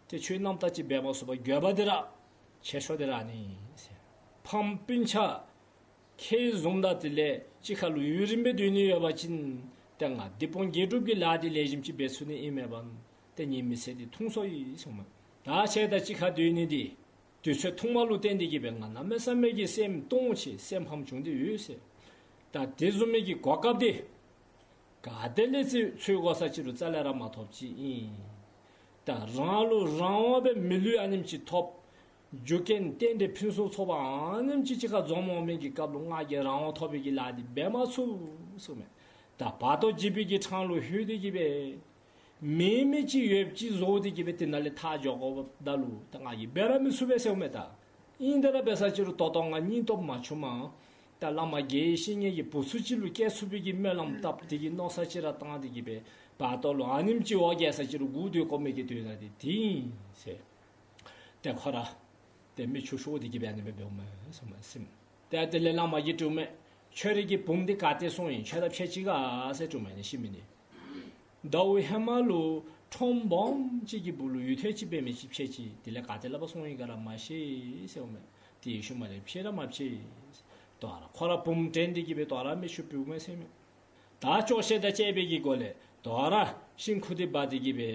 ཏེ་ཆོས་རྣམ་དག་ཅིག་འབད་མ་ཚུགས་པར་འགྱོད་པ་འདི་ར་ཆེ་ཤོས་འདི་ར་ཨ་ནི་ཟེར། ཕམ་སྤུན་ཆ་ཁྱེད་བཟུམ་དང་དེ་ལས་གཅིག་ཁར་ལུ་ཡུན་རིངམོ་སྦེ་སྡོད་ནི་ཡོད་པ་ཅིན་ཏེ་ང་སྡིག་སྤོང་དགེ་སྒྲུབ་ཀྱི་ལཱ་འདི་ལེགས་ཤོམ་ཅིག་འབད་ཚུགས་ནི་ཨིན་མས་པ། ཏེ་ངེའི་མི་ཚེ་འདི་ཐུང་སོ་ཡི་གསུངས་མས། ད་ཁྱེད་དང་གཅིག་ཁར་སྡོད་ནི་འདི་དུས་ཚོད་ཐུང་མ་ལུ་བརྟེན་ཏེ་གིས་སྦེ་ང་གནམ་མེད་ས་མེད་ཀྱི་སེམས་སྟོང་ཆེ་སེམས་ཕམ་བྱུང་སྟེ་ཡོད་ཟེར། ད་དེ་བཟུམ་མའི་གི་གོ་སྐབས་འདི་ག་ཏེ་ལས་ཚུ་འཚོལ་དགོ་ས་ཅི་རུང་རྩ་ལས་ར་མ་ཐོབ་ཅིག་ཨིན། ད་རང་ལུ་རང་དབང་སྦེ་མི་ལུས་ཨ་ནེམ་ཅིག་ཐོབ། རྒྱུ་རྐྱེན་རྟེན་འབྲེལ་ཕུན་སུམ་ཚོགས་པ་ཨ་ནེམ་ཅིག་གཅིག་ཁར་འཛོམས་འོང་མི་གི་སྐབས་ལུ་ང་གིས་རང་དབང་ཐོབ་པའི་གི་ལཱ་འདི་འབད་མ་ཚུགས་གསུངས་མས། ད་བར་དོ་འཇིགས་པའི་གི་འཕྲང་ལུ་ལྷོད་དེ་གིས་སྦེ་མེད་མི་ཅིག་ཡོདཔ་ཅིག་བཟོ་སྟེ་གིས་སྦེ་དེ་ནང་ལས་ཐར་འགྱོ་དགོཔ་ད་ལུ་ད་ང་གིས་འབད་ར་མི་ཚུགས་པས་ཟེར་མས། ད་ཨིན་དེ་ར་འབད་ས་ཅི་རུང་ད་ལྟོ་ང་སྙིང་སྟོབས་མ་ཆུངམ་ད་བླ་མ་དགེ་བའི་བཤེས་གཉེན་གྱི་བུ་ཚུ་ཅིག་ལུ་སྐྱེ་ཚུགས་པའི་གི་སྨོན་ལམ་བཏབ་སྟེ་གིས་མནོ་བསམ་ཅིག་ར་བཏང་སྟེ་གིས་སྦེ་བར་དོ་ལུ་ཨ་ནེམ་ཅིག་འོ་བརྒྱལ་ས་ཅི་རུང་སྒུག་སྡོད་དགོ་མི་གི་དོན་དག་འདི་དེ་ཨིན་ཟེར། ཏེ་ཁོ་ར་ཏེ་མིག་ཆུ་ཤོར་ཏེ་གིས་སྦེ་ཨ་ནི་སྦེ་འབདཝ་མས་ཟེར་མས་ཟེར་མས། ཏེ་དེ་ལས་བླ་མ་གིས་དྲིཝ་མས། ཁྱོད་རའི་གི་བུམོ་འདི་ག་ཏེ་སོང་ཡི། ཁྱོད་ར་ཕྱད་ཅི་ག་ཟེར་དྲིཝ་མས། ཨ་ནི་ཤི་མི་འདི་ཟླཝ་ཧེ་མ་ལུ་ཁྲོམ་སྦོམ་ཅིག་གི་སྦུག་ལུ་ཡུལ་ཐོན་ཅིག་འབད་མི་ཅིག་ཕྱད་ཅི། དེ་ལས་ག་ཏེ་ལུ་སོང་ཡི་ག་ར་མ་ཤེས་ཟེརཝ་མས། དེའི་ཤུལ་མ་ལས་ཕྱད་ར་མ་ཕྱད། དོ་རུང་ཁོ་ར་བུམོ་དྲན་ཏེ་གིས་སྦེ་དོ་རུང་མིག་ཆུ་ཕྱིཝ་མས་ཟེར་མས། ད་སྐྱོ་ཤས་དང་བཅས་པའི་གི་སྒོ་ལས་དོ་རུང་ཤིང་ཁུ་འདི་འབག་སྟེ་གིས་སྦེ་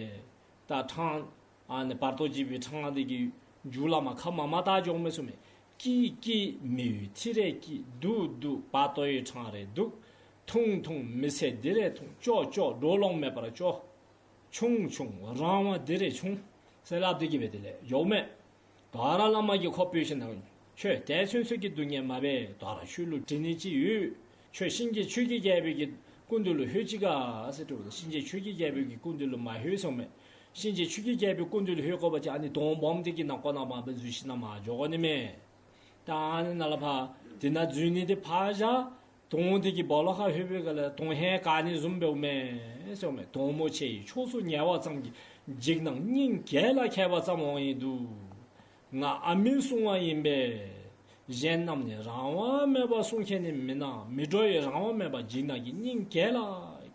ད་འཕྲང་ཨ་ནི་བར་དོ་འཇིགས་པའི་འཕྲང་འདི་གི་མཇུག་ལུ་མར་ཁ་མ་མ་བཏགས་འགྱོཝ་མས་ཟེར་མས། སྐྱིད་སྐྱིད་མི་ཡུལ་ཐི་རེ་སྐྱིད། སྡུག་སྡུག་བར་དོའི་འཕྲང་རེ་སྡུག། ཐུང་ཐུང་མི་ཚེ་འདི་རེ་ཐུང་། སྐྱོ་སྐྱོ་འགྲོ་ལོང་མེད་པར་སྐྱོ། ཆུང་ཆུང་རང་དབང་འདི་རེ་ཆུང་ཟེར་སླབ་སྟེ་གིས་སྦེ་དེ་ལས་འགྱོཝ་མས། དོ་རུང་བླ་མ་གིས་ཁོ་བོ་བཞིན་ན་ཁྱོད་དེ་ཚུན་ཚོད་ཀྱི་སྡུག་བསྔལ་མ་འབད། དོ་རུང་ཁྱོད་ལུ་དྲི་ནི་ཅིག་ཡོད། ཁྱོད་གཤིན་རྗེ་ཆོས་ཀྱི་རྒྱལ་པོའི་གི་སྐུ་མདུན་ལུ་ལྷོད་ཅི་ག་ཟེར་དྲིཝ་ད་གཤིན་རྗེ་ཆོས་ཀྱི་རྒྱལ་པོའི་གི་སྐུ་མདུན་ལུ་མ་ལྷོད་ཟེརཝ་མས། གཤིན་རྗེ་ཆོས་ཀྱི་རྒྱལ་པོའི་སྐུ་མདུན་ལུ་ལྷོད་དགོ་པ་ཅིན་ཨ་ནི་དོང་སྦོམ་འདི་གི་ནང་ཁོག་ནང་མར་འཛུལ་ཞིནམ་མར་འགྱོ་དགོ་ནི་མས། ད་ཨ་ནི་ནང་ལས་ཕར་དེ་ནང་འཛུལ་ནི་འདི་ཕར་བཞག། དོང་འདི་གི་སྦོ་ལོགས་ཁར་ལྷོད་པའི་སྒང་ལས་དོང་ཧེང་ག་ནི་བཟུམ་འབདཝ་མས་ཟེརཝ་མས། དོང་མོ་ཆེ་ཡི་ཕྱོགས་སུ་ཉལ་བ་ཙམ་གྱིས། འཇིགས་སྣང་སྙིང་གས་ལ་ཁད་པ་ཙམ་འོང་ཡི་འདུག། ང་ཨ་མི་སྲུང་བ་ཨིན་པས། གཞན་རྣམས་ནི་རང་དབང་མེད་པར་སྲུང་མཁན་ནི་མི་སྣང་། མི་འགྲོ་ཡི་རང་དབང་མེད་པར་འཇིགས་སྣང་གིས་སྙིང་གས་ལ་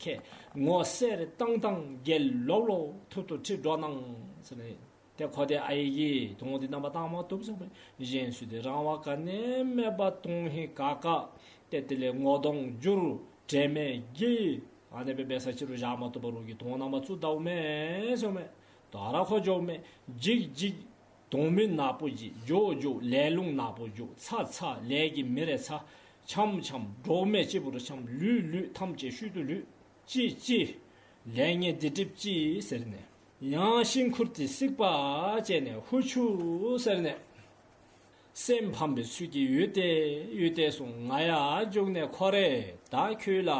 ཁད། ངོ་གསེར་ཏང་ཏང་རྒྱལ་ལོབ་ལོབ། ཐུབ་ཐུབ་ཁྲིད་འགྲོ་གནང་ཟེར་ནི། ཏེ་ཁོ་དེ་ཨའི་གིས་དོང་འདི་རྣམ་པར་བཏང་མ་བཏུབ་ཟེརཝ་མས། གཞན་ཚུ་འདི་རང་དབང་ག་ནི་མེད་པར་དོང་ཧེང་ག་ག་ཏེ་དེ་ལས་ངོ་གདོང་འགྱུར། དྲན་མེད་ཀྱི་ཨ་ནི་སྦེ་འབད་ས་ཅི་རུང་བཞག་མ་བཏུབ་པར་རོགས་ཀྱིས་དོང་ནང་མར་བཙུགས་དཝ་མས་ཟེརཝ་མས། དོ་རུང་ཁོ་འགྱོཝ་མས། འཇིགས་འཇིགས་དོང་མི་ནག་པོ་འཇིགས། འགྱོ་འགྱོ་ལས་རླུང་ནག་པོ་འགྱོ། ཚ་ཚ་ལས་ཀྱི་མི་རེ་ཚ། འཆམ་འཆམ་འདྲོག་མེད་སྤྱི་བོར་འཆམ། ལུས་ལུས་ཐམས་ཅད་ཤུལ་དུ་ལུས། ཅི་ཅི་ལས་ངན་སྡིག་སྒྲིབ་ཅི་ཟེར་ནས། ཡང་ཤིང་ཁུར་དེ་སྲེག་པ་བྱས་ནས་ཧུ་ཆུ་ཟེར་ནས། སེམས་ཕམ་པའི་ཚུལ་གྱིས་ཡུད་དེ་ཡུད་དེ་སོང་། ང་ཡར་རྒྱུག་ནས་ཁོ་རེ་ད་ཁྱོད་ལ་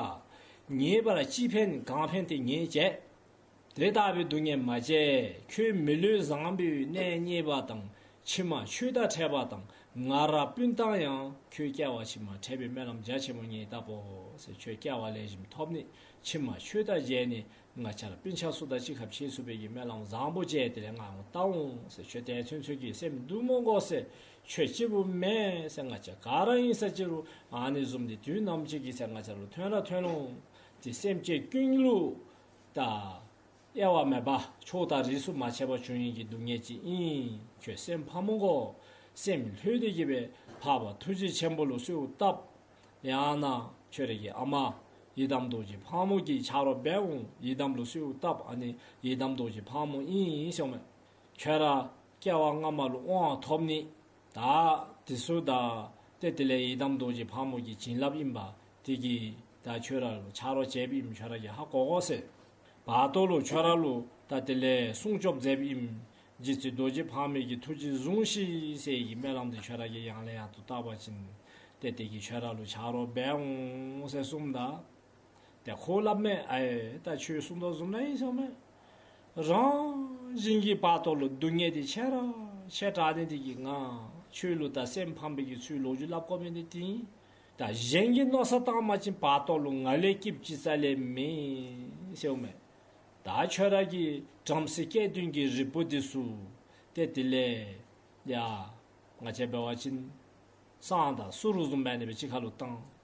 ཉེས་པར་ཅི་ཕན་གང་ཕན་དེ་ངས་བྱས། དེ་ལྟ་བུའི་སྡུག་བསྔལ་མ་བྱེད། ཁྱོད་མི་ལུས་བཟང་པོའི་གནས་རྙེད་པ་དང་། ཕྱི་མ་ཆོས་དང་འཕྲད་པ་དང་། ང་ར་སྤུན་དང་ཡང་ཁྱོད་སྐྱེ་བ་ཕྱི་མ་འཕྲད་པའི་སྨོན་ལམ་རྒྱ་ཆེན་པོ་ངེའི་བཏབ་བོ་ཟེར། ཁྱོད་སྐྱེ་བ་ལེགས་ཤོམ་ཐོབ་ནི། ཕྱི་མ་ཆོས་དང་མཇལ་ནི། ང་བཅས་ར་སྤུན་ཆ་ཚུ་དང་གཅིག་ཁར་ཕྱད་ཚུགས་པའི་གི་སྨོན་ལམ་བཟང་པོ་བཅས་དེ་ལས་ང་ཡང་བཏབ་འོང་ཟེར། ཁྱོད་དེ་ཚུན་ཚོད་ཀྱི་སེམས་སྡུག་མ་དགོ་ཟེར། ཁྱོད་སྐྱིད་པོ་མེད་ཟེར། ང་བཅས་ག་ར་ཨིན་ས་ཅི་རུང་ཨ་ནི་བཟུམ་འདི་དུས་ནམ་ཅིག་གི་ཚེ་ང་བཅས་ར་ལུ་ཐོན་ར་ཐོན་འོང་། དེ་སེམས་ཅན་ཀུན་ལུ་ད་དབྱེ་བ་མེད་པར་ཕྱོགས་དང་རིས་སུ་མ་ཆད་པར་བྱུང་ཡི་གི་སྡུག་བསྔལ་ཅིག་ཨིན། ཁྱོད་སེམས་ཕམ་མ་དགོ། སེམས་ལྷོད་དེ་གི་སྦེ་འཕགས་པ་ཐུགས་རྗེ་ཆེན་པོ་ལུ་གསོལཝ་བཏབ། ཡང་ན་ཁྱོད་རའི་གི་ཨ་མ་ཡི་དམ་རྡོ་རྗེ་ཕག་མོ་གི་ཆ་རོགས་འབད་འོང་། ཡི་དམ་ལུ་གསོལཝ་བཏབ། ཨ་ནི་ཡི་དམ་རྡོ་རྗེ་ཕག་མོ་ཨིན་ཟེརཝ་མས། ཁྱོད་ར་སྐྱེ་བ་སྔ་མ་ལུ་དབང་ཐོབ་ནི། ད་དེ་ཚུ་ད་ཏེ་དེ་ལས་ཡི་དམ་རྡོ་རྗེ་ཕག་མོ་གི་བྱིན་རླབས་ཨིན་པས། དེ་གིས་ད་ཁྱོད་ར་ལུ་ཆ་རོགས་བྱེདཔ་ཨིནམ་ཁྱོད་ར་གིས་ཧ་གོ་དགོ་ཟེར། བར་དོ་ལུ་ཁྱོད་ར་ལུ་ད་དེ་ལས་སྲུང་སྐྱོབ་མཛདཔ་ཨིནམ་རྗེ་བཙུན་རྡོ་རྗེ་ཕག་མོ་གི་ཐུགས་རྗེ་བཟུང་ཤིག་ཟེར་གྱི་སྨོན་ལམ་དེ་ཁྱོད་ར་གིས་ཡང་ལས་ཡང་དུ་བཏབ་པ་ཅིན་ཏེ་དེ་གིས་ཁྱོད་ར་ལུ་ཆ་རོགས་འབད་འོང་ཟེར་གསུངམ་ད། ཏེ་ཁོ་སླབ་མས། ཨའེ་ད་ཁྱོད་གསུང་དོ་བཟུམ་ན་ཨིན་ཟེརཝ་མས། རང་བཞིན་གྱིས་བར་དོ་ལུ་སྡུག་བསྔལ་དེ་ཆེ་ར་ཆེ་དྲགས་ནི་དེ་གིས་ང་ཁྱོད་ལུ་ད་སེམས་ཕམ་པའི་གི་ཚུལ་ལོ་རྒྱུས་སླབ་དགོ་མི་དེ་དེ་ཨིན། ད་གཞན་གྱིས་མནོ་བསམ་བཏང་པ་ཅིན་བར་དོ་ལུ་ང་ལས་སྐྱིདཔ་ཅིག་རྩ་ལས་མེད་ཟེརཝ་མས། ད་ཁྱོད་ར་གིས་བྲམ་ཟེ་སྐལ་ལྡན་གྱི་རིལ་བུ་དེ་ཚུ་ཏེ་དེ་ལས་ཡ་ང་བཅས་འབད་བ་ཅིན་བསང་དང་གསུར་བཟུམ་འབད་ནི་སྦེ་གཅིག་ཁར་ལུ་བཏང་།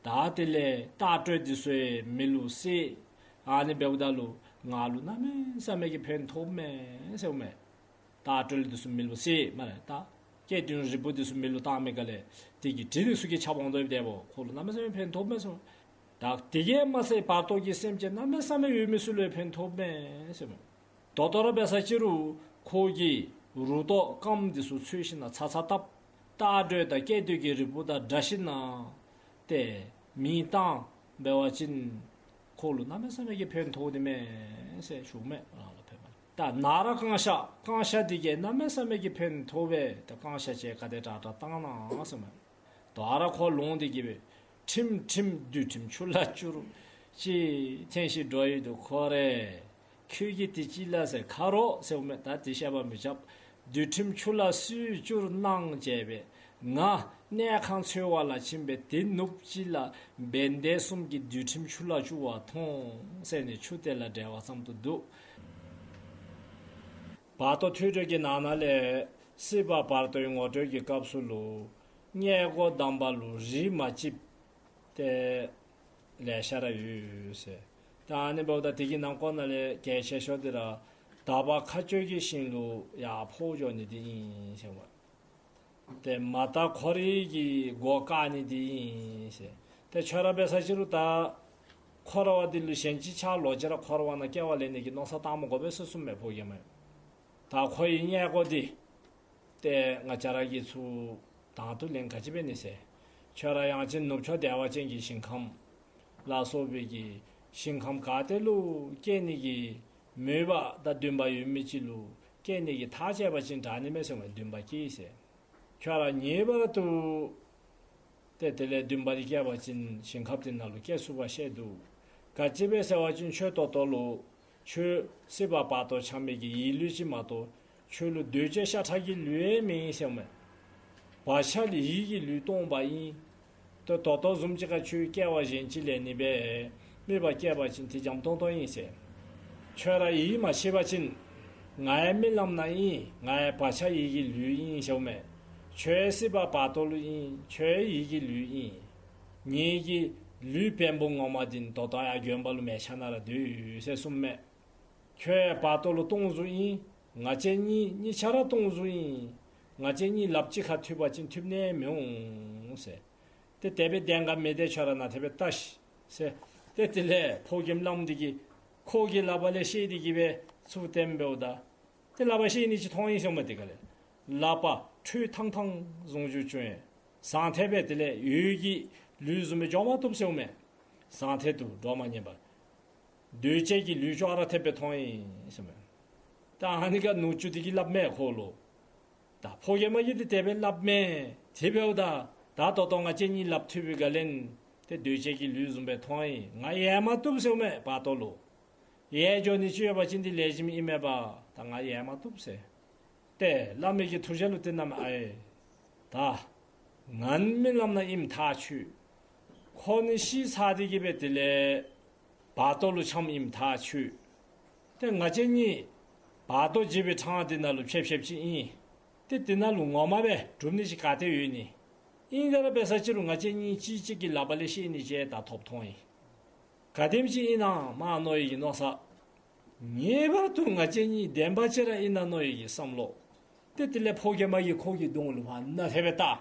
ད་དེ་ལས་ལྟག་སྤྲོད་དེ་ཚུ་ཡང་མེ་ལུ་བསྲེག། ཨ་ནི་འབདཝ་ད་ལུ་ང་ལུ་གནམ་མེད་ས་མེད་ཀྱི་ཕན་ཐོགས་མས་ཟེརཝ་མས། ལྟག་སྤྲོད་དེ་ཚུ་མེ་ལུ་བསྲེག་སྨ་རེ། ད་སྐལ་ལྡན་རིལ་བུ་དེ་ཚུ་མེ་ལུ་བཏང་མི་ག་ལས་དེ་གི་དྲི་དེ་ཚུ་གིས་ཁྱབ་འོང་དོ་ཡོདཔ་དེ་འབདཝ་ཁོ་ལུ་གནམ་མེད་ས་མེད་ཕན་ཐོགས་མས་ཟེརཝ་མས། ད་དེ་གིས་མ་ཚད་བར་དོ་གི་སེམས་ཅན་གནམ་མེད་ས་མེད་ཡོད་མི་ཚུ་ལུ་ཡང་ཕན་ཐོགས་མས་ཟེརཝ་མས། ད་ལྟོ་ར་འབད་ས་ཅི་རུང་ཁོ་གིས་རུ་ཏོག་སྐམ་དེ་ཚུ་འཚོལ་ཞིན་ན་ཚ་ཚ་བཏབ། ལྟག་སྤྲོད་དང་སྐལ་ལྡན་གྱི་རིལ་བུ་དང་སྦྲགས་ཞིན་ན་ཏེ་མེ་བཏང་འབད་བ་ཅིན་ཁོ་ལུ་གནམ་མེད་ས་མེད་ཀྱི་ཕན་ཐོགས་ནི་མས་ཟེར་ཞུཝ་མས། རང་ལུ་ཕན་པ་ལས། ད་ན་ར་བཀང་བཤགས། བཀང་བཤགས་དེ་གིས་གནམ་མེད་ས་མེད་ཀྱི་ཕན་ཐོགས་པས། ད་བཀང་བཤགས་ཅིག་ག་དེ་དྲག་དྲག་བཏང་གནང་ཟེརཝ་མས། ད་རུང་ཁོ་ལོང་དེ་གིས་སྦེ་ཁྲིམས་ཁྲིམས་འདུལ་ཁྲིམས་ཆུ་ལ་བསྐྱུར། ཅེས་ཐེངས་ཤིག་འགྲོ་ཡི་འདུག་ཁོ་རེ། ཁྱོད་ཀྱིས་དེ་ཅིག་ལ་ཟེར་ཁ་རོག་ཟེརཝ་མས། ད་དེ་བཤད་པ་མི་རྐྱབ། འདུལ་ཁྲིམས་ཆུ་ལ་སུས་བསྐྱུར་གནང་བྱས་པས། ང་གནས་ཁང་འཚོལ་བ་ལ་ཕྱིན་པས་དེ་ནུབ་ཅིག་ལ་བན་དེ་གསུམ་གྱིས་འདུལ་ཁྲིམས་ཆུ་ལ་བསྐྱུར་བ་མཐོང་ཟེར་ནས་ཆུ་དེ་ལ་འབྲེལ་བ་ཙམ་དུ་འདུག་བར་དོ་ཐོས་གྲོལ་གྱི་ནང་ན་ལས་སྲིད་པ་བར་དོའི་ངོ་སྤྲོད་ཀྱི་སྐབས་སུ་ལུ་མངལ་སྒོ་གདམས་པ་ལུ་རིགས་མ་གཅིགཔ་ཏེ་ལེ་ཤ་ར་ཡོད་ཟེར། ད་ཨ་ནི་འབདཝ་ད་དེ་གི་ནང་ཁོངས་ན་ལས་གལ་ཆེ་ཤོས་དེ་ར་དག་པ་མཁའ་སྤྱོད་ཀྱི་ཞིང་ལུ་ཡར་འཕོ་འགྱོ་ནི་དེ་ཨིན་ཟེརཝ་མས། ཏེ་མ་དག་འཁོར་བའི་གི་སྒོ་བཀག་ནི་དེ་ཨིན་ཟེར། ཏེ་ཁྱོད་ར་འབད་ས་ཅི་རུང་ད་འཁོར་བ་འདི་ལུ་ཞེན་ཅིང་ཆགས་ལོག་ཅི་ར་འཁོར་བ་ནང་སྐྱེ་བ་ལེན་ནི་གི་མནོ་བསམ་བཏང་མི་དགོ་པས་ཟེར་གསུངམ་མས་ཕོ་རྒནམ་མས། ད་ཁོ་གི་མངལ་སྒོ་འདི་ཏེ་ང་བཅས་ར་གིས་ཚུར་དང་དུ་ལེན་ག་ཅི་འབད་ནི་ཟེར། ཁྱོད་ར་ཡང་ཅིན་ནུབ་ཕྱོགས་བདེ་བ་ཅན་གྱི་ཞིང་ཁམས་ལ་སོགས་པའི་གི་ཞིང་ཁམས་ག་ཏེ་ལུ་སྐྱེ་ནི་གི་མོས་པ་དང་འདུན་པ་ཡོད་མི་ཅིག་ལུ་སྐྱེ་ནི་གི་ཐག་བཅད་པ་ཅིན་དྲག་ནི་མས་ཟེརཝ་མས། འདུན་པ་སྐྱེས་ཟེར། ཁྱོད་ར་ངེས་པར་དུ་ཏེ་དེ་ལས་འདུན་པ་འདི་སྐྱེས་པ་ཅིན་ཞིང་ཁམས་འདི་ནང་ལུ་སྐྱེ་ཚུགས་པ་ཤེས་འདུག། ག་ཅི་འབད་ཟེར་བ་ཅིན་ཁྱོད་ད་ལྟོ་ལུ་ཁྱོད་སྲིད་པ་བར་དོ་འཁྱམས་མི་གི་ཡིད་ལུས་ཅིག་མ་གཏོགས་ཁྱོད་ལུ་འདུས་བྱས་ཤ་ཁྲག་གི་ལུས་ཡང་མེད་ཟེརཝ་མས། བག་ཆགས་ལུས་ཡིད་ཀྱི་ལུས་སྟོང་པ་ཨིན། ད་ད་ལྟོ་བཟུམ་ཅིག་ཁར་ཁྱོད་སྐྱེ་བ་གཞན་ཅིག་ལེན་ནི་འབད་མི་འབད་སྐྱེས་པ་ཅིན་དེ་འཇམ་ཏོང་ཏོ་ཨིན་ཟེར། ཁྱོད་ར་ཡིད་མ་ཆེས་པ་ཅིན་ང་ཡང་རྨི་ལམ་ནང་ཨིན། ང་ཡང་བག་ཆགས་ཡིད་ཀྱི་ལུས་ཨིན་ཟེརཝ་མས། ཁྱོད་སྲིད་པ་བར་དོ་ལུ་ཨིན། ཁྱོད་ཡིད་ཀྱི་ལུས་ཨིན། ངེ་གི་ལུས་བེམ་པོ་ངོ་མ་འདི་ད་ལྟོ་ཡང་དགོན་པ་ལུ་མལ་ཆ་ནང་ར་སྡོད་ཡོད་ཟེར་གསུངམ་མས། ཁྱོད་བར་དོ་ལུ་སྟོང་གཟུགས་ཨིན། ང་བཅས་གཉིས་གཉིས་ཆ་ར་སྟོང་གཟུགས་ཨིན། ང་བཅས་གཉིས་ལགཔ་གཅིག་ཁར་མཐུད་པ་ཅིན་མཐུད་ནི་མི་འོང་ཟེར། ཏེ་དེ་སྦེ་བདེན་ག་མིན་འདི་ཁྱོད་ར་ནཱ་དེ་སྦེ་བལྟ་ཤིག་ཟེར། ཏེ་དེ་ལས་ཕོ་རྒནམ་བླམ་འདི་གིས་ཁོ་གི་ལགཔ་ལས་བཤེད་དེ་གིས་སྦེ་ཚུར་བསྟནམ་འབདཝ་ད་ཏེ་ལགཔ་བཤེད་ནི་ཅིག་མཐོང་ཡི་ཟེརཝ་མས། དེ་ག་ལས་ལགཔ་ཁྲོ་ཐང་ཐང་ཟུང་འཇུག་བྱུང་ཡི། ཟང་ཐལ་སྦེ་དེ་ལས་འོད་ཀྱི་ལུས་བཟུམ་སྦེ་འགྱོ་མ་བཏུབ་ཟེརཝ་མས། ཟང་ཐལ་དུ་འགྲོ་མ་ཉན་པར་འདུས་བྱས་ཀྱི་ལུས་ཅོག་ར་འཐདཔ་སྦེ་མཐོང་ཡི་ཟེརཝ་མས། ད་ཨ་ནི་ཁར་ནུ་གཅུང་འདི་གིས་སླབ་མས་ཁོ་ལུ། ད་ཕོ་རྒནམ་གིས་འདི་དེ་སྦེ་སླབ་མས། དེ་འབདཝ་ད་ད་ད་ལྟོ་ང་བཅས་གཉིས་ལགཔ་མཐུད་པའི་སྒང་ལས་ཏེ་འདུས་བྱས་ཀྱི་ལུས་བཟུམ་སྦེ་མཐོང་ཡི། ང་ཡལ་མ་བཏུབ་ཟེརཝ་མས། བར་དོ་ལུ་ཡལ་འགྱོ་ནི་ཅིག་ཡོད་པ་ཅིན་འདི་ལེགས་ཤོམ་ཨིན་མས་པ། ད་ང་ཡལ་མ་བཏུབ་ཟེར། ཏེ་བླ་མའི་གི་ཐུགས་རྗེ་ལུ་བརྟེན་ནམ་ཨའེ། ད་ང་རྨི་ལམ་ནང་ཨིནམ་ཐག་ཆོད། ཁོ་ནི་ཤི་ཚར་ཏེ་གིས་སྦེ་དེ་ལས་བར་དོ་ལུ་འཁྱམས་ཨིནམ་ཐག་ཆོད། ཏེ་ང་བཅས་གཉིས་བར་དོ་འཇིགས་པའི་འཕྲང་འདི་ནང་ལུ་ཕྱད་ཕྱདཔ་ཅིག་ཨིན། ཏེ་འདི་ནང་ལུ་ངོ་མ་སྦེ་གྲུབ་ནི་ཅིག་ག་ཏེ་ཡོད་ནི། ཨིན་ཏེ་ར་འབད་ས་ཅི་རུང་ང་བཅས་གཉིས་གཅིག་གཅིག་གི་ལགཔ་ལས་བཤེད་ནི་ཅིག་ད་ཐོབ་ཐོན་ཡི། ག་དེམ་ཅིག་ཨིན་ན་མ་མནོ་བའི་གི་མནོ་བསམ། ངེས་པར་དུ་ང་བཅས་གཉིས་བདེན་པ་ཅིག་ར་ཨིན་ན་མནོ་བའི་གི་བསམ་བློ། ཏེ་དེ་ལས་ཕོ་རྒནམ་གིས་ཁོ་གི་གདོང་ལུ་མར་ནན་ཏན་སྦེ་བལྟ།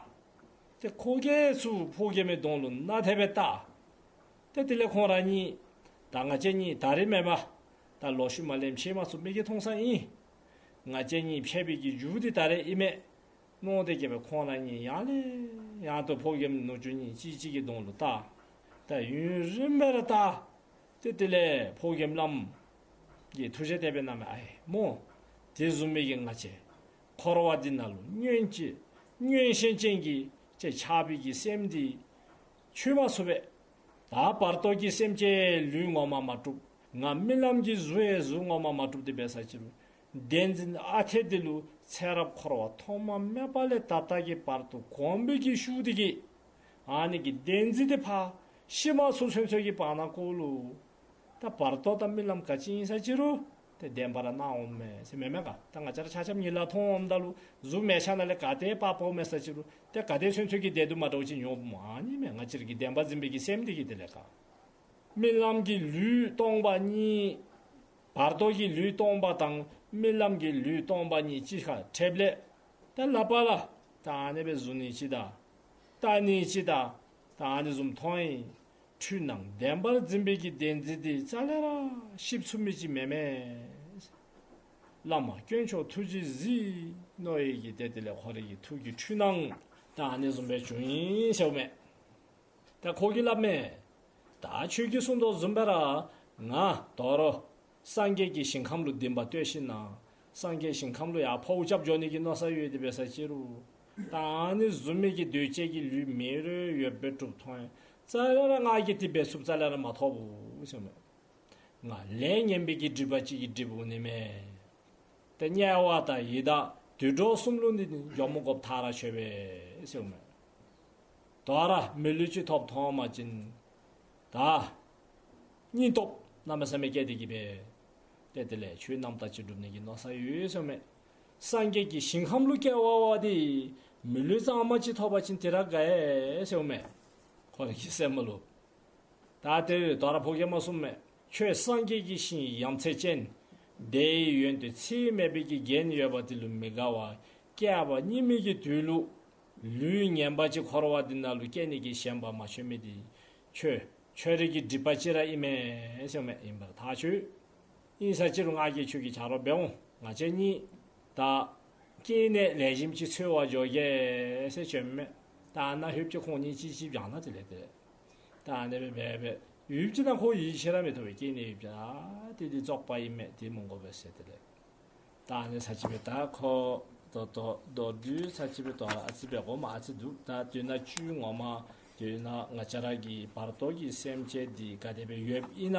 ཏེ་ཁོ་གིས་ཚུར་ཕོ་རྒནམ་གི་གདོང་ལུ་ནན་ཏན་སྦེ་བལྟ། ཏེ་དེ་ལས་ཁོང་ར་གཉིས་ད་ང་བཅས་གཉིས་ད་རིས་མེན་པར་ད་ལོག་ཤུལ་མ་ལས་ཕྱད་མ་ཚུགས་མི་གིས་མཐོང་ས་ཨིན། ང་བཅས་གཉིས་ཕྱད་པའི་གི་རྒྱུ་འདི་ད་རིས་ཨིན་མས། མནོ་སྟེ་གིས་སྦེ་ཁོང་ར་གཉིས་ཡང་ལས་ཡང་དུ་ཕོ་རྒནམ་ནུ་གཅུང་གཉིས་གཅིག་གཅིག་གི་གདོང་ལུ་བལྟ། ད་ཡུན་རིངམོ་སྦེ་ར་ད་ཏེ་དེ་ལས་ཕོ་རྒནམ་བླམ་གིས་ཐུགས་བཞེད་དེ་སྦེ་གནངམ་མས། ཨའི་མོ། དེ་བཟུམ་མའི་གི་ང་བཅས་འཁོར་བ་འདི་ནང་ལུ་མངོན་ཅི་མངོན་ཞེན་ཅན་གྱི་ཅིག་ཆགས་པའི་གི་སེམས་འདི་ཆོད་མ་ཚུགས་པས། ད་བར་དོ་གི་སེམས་ཅན་ལུས་ངོ་མ་མ་གྲུབ། ང་རྨི་ལམ་གྱི་གཟུགས་ཡང་གཟུགས་ངོ་མ་མ་གྲུབ་སྟེ་འབད་ས་ཅི་རུང་། བདེན་འཛིན་ཨ་འཐས་འདི་ལུ་ཚེ་རབས་འཁོར་བ་ཐོག་མ་མེད་པ་ལས་ད་ལྟ་གི་བར་དུ་གོམས་པའི་གི་ཤུགས་འདི་གིས་ཨ་ནི་གི་བདེན་འཛིན་འདི་ཕར་ཞི་མ་ཚུགས་ཚུན་ཚོད་ཀྱི་བར་ན་ཀོ་ལུ་ད་བར་དོ་དང་རྨི་ལམ་ག་ཅི་ཨིན་ས་ཅི་རུང་ཏེ་བདེན་པ་ར་སྣང་འོང་མས་ཟེར་མེན་མས་ག། ད་ང་བཅས་ར་ཆ་ཁྱབ་ཉིད་ལ་མཐོངམ་ད་ལུ་གཟུགས་མལ་ཆ་ནང་ལས་ག་དེ་སྦེ་འབག་འོང་མས་ཟེར་ཅི་རུང་ཏེ་ག་དེ་ཚུན་ཚོད་ཀྱི་བདེ་སྡུག་མ་འདྲཝ་ཅིག་མྱོངམ་ཨ་ནི་མས། ང་བཅས་ར་གི་བདེན་པ་འཛིན་པའི་གི་སེམས་འདི་གིས། དེ་ལས་ག་རྨི་ལམ་གྱི་ལུས་སྟོང་པ་ཉིད། བར་དོ་གི་ལུས་སྟོང་པ་དང་རྨི་ལམ་གྱི་ལུས་སྟོང་པ་ཉིད་གཅིག་ཁར་ཕྲད་ལས། ད་ལག་པ་ལགས་ད་ཨ་ནི་སྦེ་བཟུང་ནི་ཅིག་དང་བལྟ་ནི་ཅིག་དང་ད་ཨ་ནི་བཟུམ་མཐོང་ཡི། འཁྲུལ་སྣང་བདེན་པར་འཛིན་པའི་གི་བདེན་འཛིན་འདི་རྩ་ལས་ར་ཞིབ་ཚུགས་མི་ཅིག་མེན་མས། བླ་མ་དཀོན་མཆོག་ཐུགས་རྗེས་གཟིགས། མནོ་ཡི་གི་ཏེ་དེ་ལས་ཁོ་རའི་གི་ཐུགས་ཀྱི་འཁྲུལ་སྣང་ད་ཨ་ནི་བཟུམ་སྦེ་བྱུང་ཡི་ཟེརཝ་མས། ད་ཁོ་གིས་སླབ་མས། ད་ཁྱོད་ཀྱིས་གསུངས་དོ་བཟུམ་སྦེ་ར་ང་དོ་རུང་སངས་རྒྱས་ཀྱི་ཞིང་ཁམས་ལུ་འདུན་པ་གཏོད་ཞིནམ་ན་སངས་རྒྱས་ཞིང་ཁམས་ལུ་ཡར་འཕོཝ་རྐྱབ་འགྱོ་ནི་གི་མནོ་བསམ་ཡོད་དེ་འབད་ས་ཅི་རུང་ད་ཨ་ནི་བཟུམ་མའི་གི་འདུས་བྱས་ཀྱི་ལུས་མེད་རུང་ཡོདཔ་སྦེ་གྲུབ་མཐོང་ཡི། རྩ་ལས་ར་ང་གིས་དེ་འབད་ཚུགསཔ་རྩ་ལས་ར་མ་ཐོབ་ཟེརཝ་མས། ང་ལས་ངན་པའི་གི་སྒྲིབ་པ་ཅིག་གིས་སྒྲིབ་འོང་ནི་མས། ཏེ་དམྱལ་བ་དང་ཡི་དྭགས་དུད་འགྲོ་གསུམ་ལུ་ནི་འགྱོ་མི་དགོཔ་ཐག་ར་ཆོད་པས་ཟེརཝ་མས། དོ་རུང་མི་ལུས་ཅིག་ཐོབ་ཐོན་པ་ཅིན་ད་སྙིང་སྟོབས་གནམ་མེད་ས་མེད་སྐྱེ་སྟེ་གི་སྦེ། ཏེ་དེ་ལས་ཆོས་རྣམ་དག་ཅིག་སྒྲུབ་ནི་གི་མནོ་བསམ་ཡོད་ཟེརཝ་མས། སངས་རྒྱས་ཀྱི་ཞིང་ཁམས་ལུ་སྐྱེ་བ་བ་འདི་མི་ལུས་གཙང་མ་ཅིག་ཐོབ་པ་ཅིན་དེ་ར་དགའ་ཡི་ཟེརཝ་མས། ཁོ་རའི་གི་སེམས་ལུ། ད་དེ་དོ་རུང་ཕོ་རྒནམ་གསུངམ་མས། ཁྱོད་སངས་རྒྱས་ཀྱི་ཞིང་ཡ་མཚན་ཅན། དེའི་ཡོན་ཏན་ཚད་མེད་པའི་གི་རྒྱན་ཡོད་པ་དེ་ལུ་མི་དགའ་བར་བསྐལ་པ་སྙིགས་མའི་གི་དུས་ལུ་ལུས་ངན་པ་ཅིག་འཁོར་བ་འདི་ནང་ལུ་སྐྱེ་ནི་གི་ཞེན་པ་མ་ཆོད་མི་འདི་ཁྱོད་ཁྱོད་རའི་གི་སྒྲིབ་པ་ཅིག་ར་ཨིན་མས་ཟེརཝ་མས། ཨིན་པར་ཐག་ཆོད། ཨིན་ས་ཅི་རུང་ང་གིས་ཁྱོད་ཀྱི་ཆ་རོགས་འབད་འོང་། ང་བཅས་གཉིས་ད་སྐྱེ་གནས་ལེགས་ཤོམ་ཅིག་འཚོལ་བར་འགྱོ་གེ་ཟེར་བྱོནམ་མས། ད་ཨ་ནཱ་ལྷོདཔ་ཅིག་ཁོང་གཉིས་གཅིག་གཅིག་བྱོན་ནུག། དེ་ལས་དེ་ད་ཨ་ནི་སྦེ་འབད་འབད་ཡུདཔ་ཅིག་ནང་ཁོ་ཡིད་ཆེས་ར་མི་ཐོབ་པས། སྐྱེ་གནས་ཡུདཔ་ཅིག་ཨ་དེ་འདི་རྫོགས་པ་ཨིན་མས། དེ་མི་དགོ་པས་ཟེར། དེ་ལས་ད་ཨ་ནི་ཚར་གཅིག་སྦེ་ད་ཁོ་ད་ལྟོ་མདོར་བསྡུས་ཚར་གཅིག་སྦེ་ད་ཨ་ཙི་སྦེ་དགོངསམ་ཨ་ཙི་འདུག། ད་དོན་ཚན་བཅུ་ངོ་མ་དོན་ཚན་ང་བཅས་ར་གི་བར་དོ་གི་སེམས་ཅན་འདི་ག་དེ་སྦེ་ཡོདཔ་ཨིན་ན།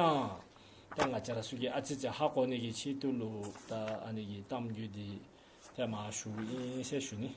ད་ང་བཅས་ར་ཚུ་གིས་ཨ་ཙི་ཙི་ཧ་གོ་ནི་གི་ཆེད་དུ་ལུ་ད་ཨ་ནི་གི་གཏམ་རྒྱུད་འདི་ཏེ་མ་ཞུཝ་ཨིན་ཟེར་ཞུ་ནི།